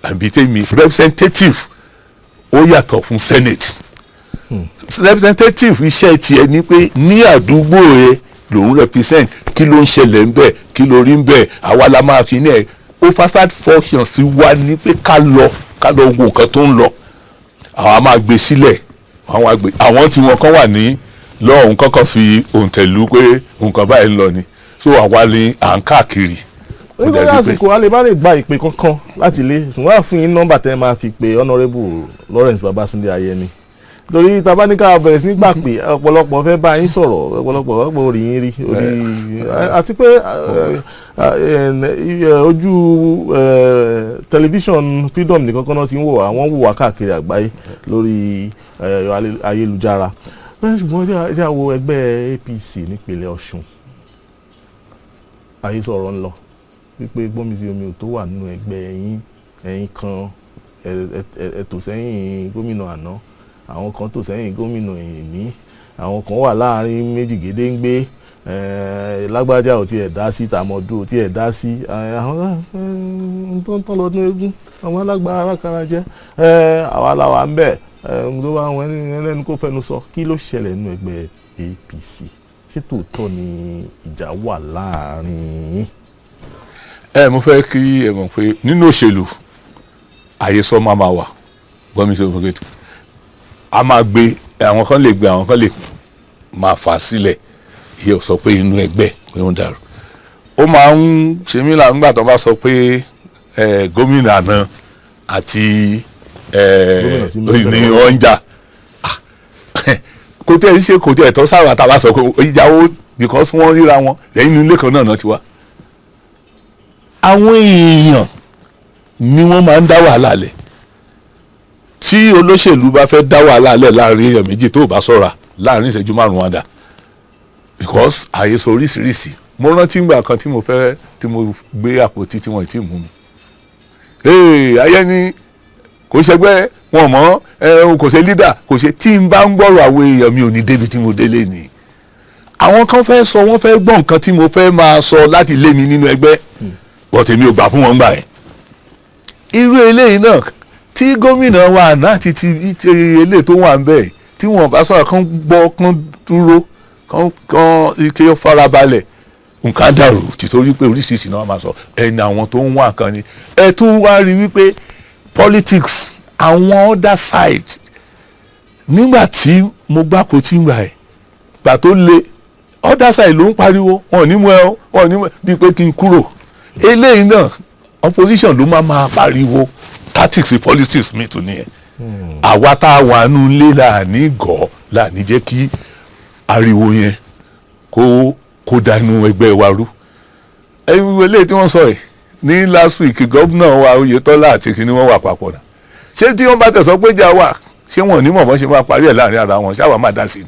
àbí tèmi. Representative ó yàtọ̀ fún senate representative. Iṣẹ́ tiẹ̀ ni pé ní àdúgbò ẹ lòún represent, kí ló ń ṣẹlẹ̀ ń bẹ̀, kí ló rí ń bẹ̀, àwa la máa fi ní ẹ̀. Oversight function sí wa ni pé ká lọ wo nǹkan tó ń lọ, àwa máa gbé sílẹ̀, àwọn àgbẹ̀ àwọn tí wọn kàn wà ní lọ́hùn kọ́kọ́ fi òǹtẹ̀lú pé nǹkan báyìí ń lọ ni. So àwa ni à ń káàkiri. Mo dẹ̀ Nítorí rí pé- àsìkò, a lè má lè gba ìpè kankan láti ilé, ṣùgbọ́n a fún yín nọ́mbà tẹ́ máa fi pe Honourable Lawrence Babatunde Ayẹni, torí tá bá ní ká bẹ̀rẹ̀ sí ní gbà pé ọ̀pọ̀lọpọ̀ fẹ́ bá yín sọ̀rọ̀, ọ̀pọ̀lọpọ̀ ọ̀pọ̀ orí yín rí orí, àti pé ojú tẹlifíṣàn Freedom nìkan kan náà ti ń wò wá, wọ́n wò wá káàkiri àgbáyé lórí ayélujára. Ṣùgbọ́n ẹ jẹ́ á wo ẹgbẹ́ APC nípínlẹ̀ Ọ̀ṣun. Ayé sọ̀rọ̀ ń lọ wípé gbọ́nmisí omi ò tó wà nínú ẹgbẹ́ ẹ̀yìn ẹ̀yìn kan, ẹ tò sẹ́yìn gómìnà àná, àwọn kan tò sẹ́yìn gómìnà èní, àwọn kan wà láàrin méjì gédéǹgbé, lágbájá ò tiẹ̀ dá sí, tàmọ̀dù ò tiẹ̀ dá sí, àwọn tó ń tán lọ́dún eégún, àwọn alágbára alákàrà jẹ́, àwa làwà ń bẹ̀ tó bá wọn ẹlẹ́nu kó fẹnu sọ. Kí ló ṣẹlẹ̀ nínú ẹgbẹ́ APC? Ṣé tòótọ́ ni ìjà wà láàrin yín? Ẹ mo fẹ́ kí ẹ mọ̀ pé nínú òṣèlú, àhesọ máa wà. Gbọ́n mi ṣe òfin kẹ́tù, a máa gbé, àwọn kan lè gbé, àwọn kan lè máa fà sílẹ̀. Ìyẹn ò sọ pé inú ẹgbẹ́ pé ó ń dàrú. Ó máa ń ṣe mí là nígbà tó bá sọ pé gómìnà àná àti Gómìnà tí ń bẹ ní wọ́n ń jà. Kò tí ẹ ṣe, kò tí ẹ tọ́ sáwà tá a bá sọ pé ìjà ó, because wọ́n ríra wọn lẹ́yìn inú ilé kan náà ti wá. Àwọn èèyàn ni wọ́n máa ń dá wàhálà lẹ̀. Tí olóṣèlú bá fẹ́ dá wàhálà lẹ̀ láàrin èèyàn méjì, tó bá ṣọ́ra, láàrin ìṣẹ́jú 5 wọn dà, because àhesọ oríṣiríṣi. Mo rántí ìgbà kan tí mo fẹ́, tí mo gbé àpótí tí wọ́n ti mú mi, ee, ayé ni kò ṣẹgbẹ́ wọn mọ́ ẹ, kò ṣe leader, kò ṣe. Tí n bá ń gbọ́rọ̀ àwọn èèyàn, mi ò ní débi tí mo délé ni. Àwọn kan fẹ́ sọ, wọ́n fẹ́ gbọ́ nǹkan tí mo fẹ́ máa sọ láti lé mi nínú ẹgbẹ́, but èmi ò gbà fún wọn gbà yẹn. Irú eléyìí náà tí gómìnà wa àná àti ti eléyìí tó wà ń bẹ̀, tí wọ́n bá sọ̀rọ̀, kán gbọ́, kán dúró, kán ike farabalẹ̀, nǹkan dàrú, tìtorí pé oríṣiríṣi náà máa sọ ẹni àwọn tó ń wá nǹkan ni. Ẹ tún wá rí wípé politics, àwọn other side, nígbà tí mo gbáko tí ń gbà ẹ̀ gbà tó le, other side ló ń pariwo, wọn ò ní mú ẹ o, wọn ò ní mú ẹ, bíi pé kí n kúrò. Eléyìí náà, opposition ló máa pariwo. Tactics politics mi tún nìyẹn. Àwa tá a wà nù ilé là ní gọ́. Láàní jẹ́ kí ariwo yẹn kó dànù ẹgbẹ́ wa rú. Ẹ̀yin eléyìí tí wọ́n sọ yìí ní last week, gómìnà wa Oyètọ́lá àti kìíní wọ́n wà papọ̀ náà. Ṣé tí wọ́n bá tẹ̀sọ́ pé jà wà, ṣé wọn ò ní mọ̀ bọ́n ṣe máa parí ẹ̀ láàrin ara wọn? Ṣáwa máa dá sí ni?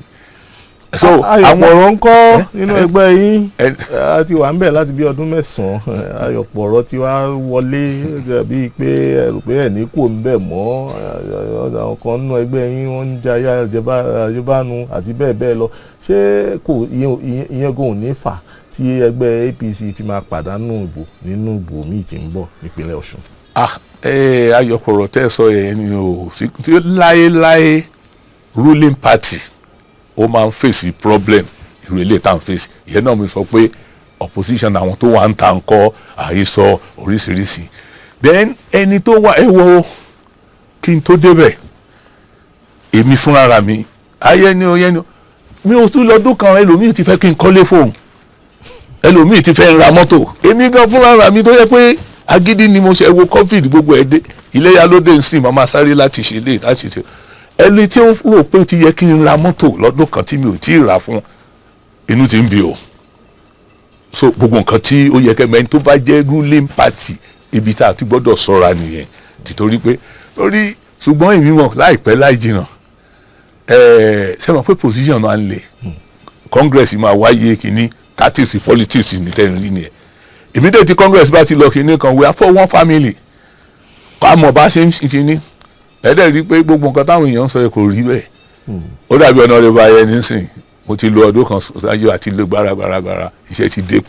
So Ayọ̀pọ̀rọ̀ ń kọ́ nínú ẹgbẹ́ yín? Ẹ- A ti wà ń bẹ̀ láti bí ọdún 9. Ayọ̀pọ̀rọ̀ ti wá wọlé bíi pé ẹ rò pé ẹ̀ ní kò ń bẹ̀ mọ́. Àwọn kan nínú ẹgbẹ́ yín, wọ́n ń jayé àjẹbánu àti bẹ́ẹ̀ bẹ́ẹ̀ lọ. Ṣé kò ìyẹn gan ò ní fà tí ẹgbẹ́ APC fi máa pàdánù ìbò nínú ìbò míì tí ń bọ̀ nípínlẹ̀ Ọ̀ṣun? Ah, Ayọ̀pọ̀rọ̀ tẹ́ ẹ sọ yẹn ni o sí tí láéláé, ruling party ó máa ń face problem irú eléyìí tá à ń face. Ìyẹn náà mi sọ pé opposition, àwọn tó wà ń ta ń kọ́ àhesọ oríṣiríṣi. Then ẹni tó wà, ẹ wo, kí n tó débẹ̀, èmi fúnra mi, ayé ni o yẹn ni o, mi ò tún lọ́dún kan, ẹlòmíì ti fẹ́ kí n kọ́lé fóun, ẹlòmíì ti fẹ́ ra mọ́tò. Èmi gan fúnra mi tó yẹ pé agídí ni mo ṣe wo COVID, gbogbo ẹ̀ dé, iléyà ló dé nsìn, màmá sáré láti ṣe lé láti ṣe. Ẹni tí ó rò pé ó ti yẹ kí n ra mọ́tò lọ́dún kan tí mi ò tí ì rà fún, inú ti ń bí o. So gbogbo nǹkan tí ó yẹ kẹ́mẹ́, ẹni tó bá jẹ́ ruling party, ibi tá a ti gbọ́dọ̀ ṣọ́ra nìyẹn, tìtorí pé torí. Ṣùgbọ́n èmi mọ̀, láìpẹ́ láì jìnnà, ṣe mọ̀ pé position máa ń le, congress máa wáyé, kínní tactics, politics ní tẹ́lẹ̀ rí nìyẹn. Immediately tí congress bá ti lọ, kínní kan, we are for one family, ká mọ̀ bá ṣe ń ṣe ní ẹ̀ẹ́dẹ̀ rí pé gbogbo nǹkan táwọn èèyàn ń sọ yẹn kò rí bẹ́ẹ̀. Ó dàbí ọ̀nà rẹ̀ bá yẹn nísìn. Mo ti lo ọdún kan ṣáájú àti lo gbáragbáragbára, iṣẹ́ ti dé,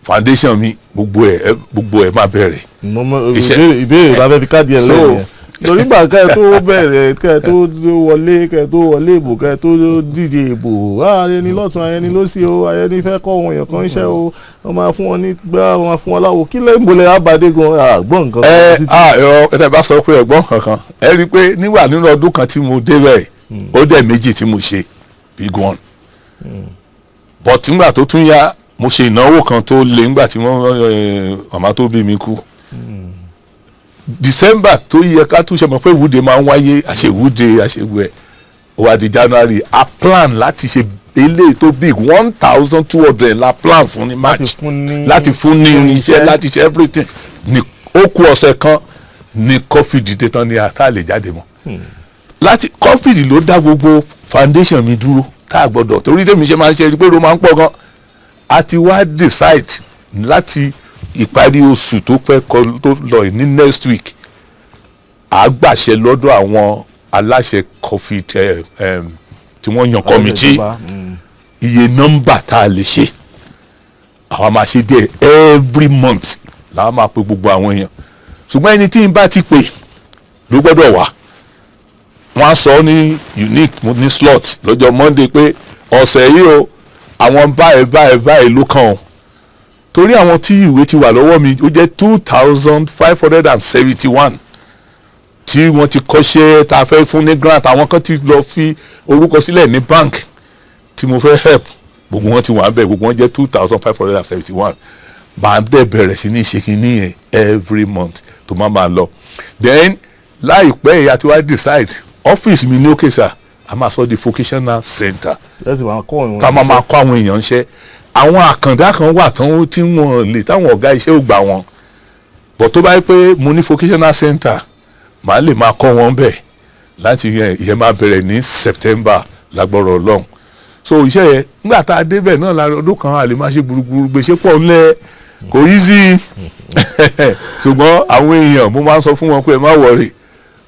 foundation mi, gbogbo ẹ̀ máa bẹ̀rẹ̀. Ìbéèrè bá fẹ́ fi káàdì ẹ̀ lẹ́yìn yẹn torí gbà kẹ́ ẹ tó bẹ̀rẹ̀, kẹ́ ẹ tó wọlé, kẹ́ ẹ tó wọlé ìbò, kẹ́ ẹ tó díje ìbò, ayẹni lọ́tún, ayẹni lọ́sì o, ayẹni fẹ́ kọ́ ohun èèyàn kan iṣẹ́ o, wọ́n máa fún wọn ní gbá, wọ́n máa fún wọn láwo. Kí lẹ́yìn bolẹ̀ abàdé gan àgbọ̀n nǹkan Ẹ ah, ẹ tẹ bá sọ pé ẹ̀gbọ́n kankan, ẹ rí i pé nígbà nínú ọdún kan tí mo débẹ̀, ó dẹ̀ méjì tí mo ṣe big one, but nígbà tó tún yá, mo ṣe ìnáwó kan tó le nígbà tí wọ́n màmá tó bí mi kú, December tó yẹ ká tún ṣe mọ̀ pé ìwúde máa ń wáyé, àṣewúde àṣewẹ̀, ó wá di January, a plan láti ṣe eléyìí tó big, 1,200 la plan fún ní March, láti fún ní irinṣẹ́, láti ṣe everything. Ní ó kù ọ̀sẹ̀ kan ní COVID dé tán ní ata lè jáde mọ́. Láti COVID ló dá gbogbo foundation mi dúró, tá a gbọ́dọ̀ torí tèmi ṣe máa ń ṣe pé ló máa ń pọ̀ gan. A ti wá decide láti ìparí oṣù tó fẹ́ kọ tó lọ ní next week, à gbàṣẹ lọ́dọ̀ àwọn aláṣẹ covid tí wọ́n yan committee, iye nọ́mbà tá a lè ṣe, àwa máa ṣe díẹ̀ every month làwọn máa pe gbogbo àwọn èèyàn. Ṣùgbọ́n ẹni tí n bá ti pè ló gbọ́dọ̀ wá. Wọ́n á sọ ní unique ní slot lọ́jọ́ Monday pé ọ̀sẹ̀ yìí o, àwọn báyìí báyìí báyìí ló kàn o, torí àwọn tí ìwé ti wà lọ́wọ́ mi, ó jẹ́ 2,571 tí wọ́n ti kọ́ṣẹ́ tá a fẹ́ fún ní grant. Àwọn kan ti lọ fi orúkọ sílẹ̀ ní bank tí mo fẹ́ help. Gbogbo wọn ti wà bẹ́ẹ̀, gbogbo wọn jẹ́ 2,571. Máa bẹ́ẹ̀ bẹ̀rẹ̀ sí ní ṣe kínní yẹn every month tó máa máa lọ. Then láìpẹ́ yìí, a ti wá decide ọ́fíìsì mi ní òkè sà, a máa sọ di vocational center. Ẹ sì máa kọ́ ìwọ̀n. Tá a máa máa kọ́ àwọn èèyàn iṣẹ́. Àwọn àkàndá kan wà tán tí wọ́n lè táwọn ọ̀gá iṣẹ́ ò gbà wọn bọ̀, tó bá yẹ pé mo ní vocational center, màá lè máa kọ́ wọn bẹ́ẹ̀. Láti yẹn, ìyẹn máa bẹ̀rẹ̀ ní September lágbọ́rọ̀ Ọlọ́run. So iṣẹ́ yẹn, nígbà tá a débẹ̀ náà lára ọdún kan, a lè máa ṣe gbùrùgbùrù, gbèsè pọ̀ ńlẹ̀, kò easy. Ṣùgbọ́n àwọn èèyàn, mo máa ń sọ fún wọn pé ẹ má worry,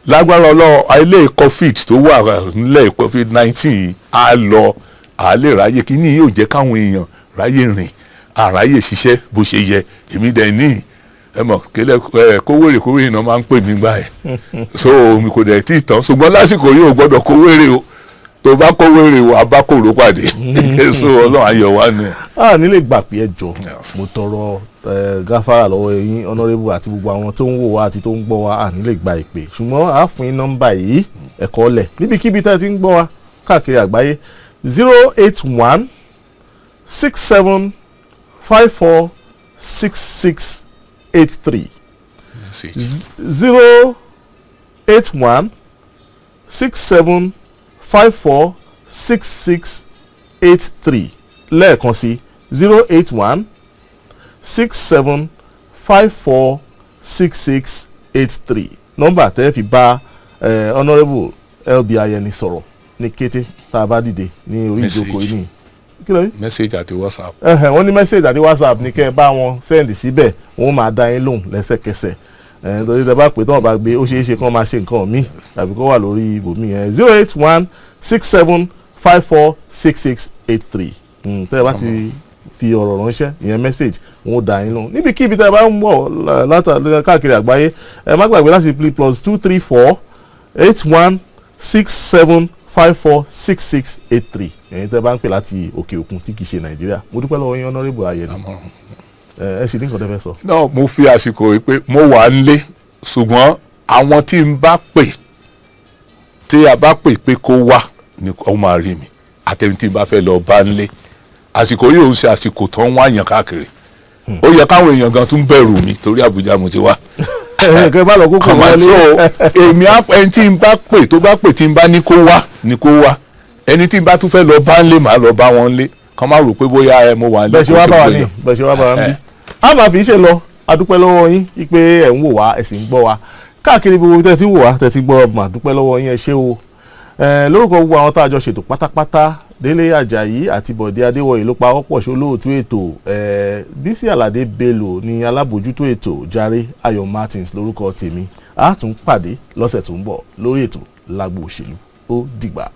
lágbára Ọlọ́run, ilé COVID tó wà nílẹ̀, COVID-19, á lọ, à lè ráyè. Kíní yóò jẹ́ káwọn èèyàn ráyè rìn, àráyè ṣiṣẹ́ bó ṣe yẹ. Èmi dẹ̀ ní ẹ mọ̀ kílẹ̀ ẹ kówèrè kówèrè náà máa ń pè mí gbà ẹ̀, so omi kò dẹ̀ tí ì tán. Ṣùgbọ́n lásìkò yóò gbọ́dọ̀ kówèrè o, tó bá kówèrè o, abá kòró pàdé. So Ọlọ́run ayọ̀ wá ni. A nílè gbà pé ẹ jọ, mo tọrọ gáfárà lọ́wọ́ yín, honourable, àti gbogbo àwọn tó ń wò wá àti tó ń gbọ́ wa. A nílè gba ìpè, ṣùgbọ́n a fún yín nọ́mbà yìí, ẹ̀kọ́ lẹ̀ níbikíbi tá ẹ ti ń gbọ́ wa káàkiri àgbáyé: 08167546683, 08167. 54 66 83. Lẹ́ẹ̀kan sí, 081 67 54 66 83. Nọ́mbà tẹ́ fi bá Honourable LB Ayẹni sọ̀rọ̀ ní kété tá a bá dìde ní orí ìjókòó yìí nìyí. Kí ló wí? Message àti WhatsApp. Ẹhẹn, wọ́n ní message àti WhatsApp ní kẹ́ ẹ bá wọn send síbẹ̀, wọ́n máa dá yín lóhùn lẹ́sẹ̀kẹsẹ̀. Ẹ̀ torí tẹ bá pè tí wọ́n bá gbé, ó ṣeé ṣe kán máa ṣe nǹkan míì tàbí kó wà lórí ibòmíì yẹn. 081 67 54 66 83. Tẹ́ ẹ bá ti fi ọ̀rọ̀ ránṣẹ́, ìyẹn message, wọ́n ó dá yín lóhùn níbikíbi tẹ́ ẹ bá ń bọ̀ látà káàkiri àgbáyé. Ẹ má gbàgbé láti pè +234 81 67 54 66 83, ẹ̀yin tẹ́ bá ń pè láti òkè òkun tí kì í ṣe Nàìjíríà. Mo dúpẹ́ lọ́wọ́ yín, Honourable Ayẹni. Ẹ ṣì ní nǹkan tẹ́ fẹ́ sọ. Náà mo fi àsìkò yìí pé mo wà nílé, ṣùgbọ́n àwọn tí n bá pè, tí a bá pè pé kó wá ni ó máa rí mi, àtẹni tí n bá fẹ́ lọ bá nílé. Àsìkò yìí ò ń ṣe àsìkò tó ń wáyàn káàkiri. Ó yẹ káwọn èèyàn gan tún bẹ̀rù mi torí Àbújá mo ti wá. Kẹ́ bá lọ kókò Kàmá wọlé. So èmi ẹni tí n bá pè, tó bá pè, tí n bá ní kó wá ní kó wá. Ẹni tí n bá tún fẹ́ lọ bá ń lé, màá lọ bá wọn lé. Kàn má rò pé bóyá ẹ mo wà ń lé. Bẹ́ẹ̀ ṣe wá bá wa ní, bẹ́ẹ̀ ṣe wá bá wa ń bí, a máa fi ṣe lọ. A dúpẹ́ lọ́wọ́ yín pé ẹ̀ ń wò wá, ẹ̀ sì ń gbọ́ wa káàkiri gbogbo tẹ́ ti ń wò wá, tẹ́ ti gbọ́. Mà dúpẹ́ lọ́wọ́ yín, ẹ ṣé o. Lórúkọ gbogbo àwọn tá a jọ ṣètò pátápátá, Délé Àjàyí àti Bọ̀dé Adéwọ̀yí ló pa ọ́pọ̀ ṣe olóòtú ètò. Bísí Àlàdé Bello ní alábòjútó ètò. Jàre Ayọ̀ Martins lórúkọ tèmi. A tún pàdé lọ́sẹ̀ tó ń bọ̀ lórí ètò Lágbo Òṣèlú. Ó dìgbà.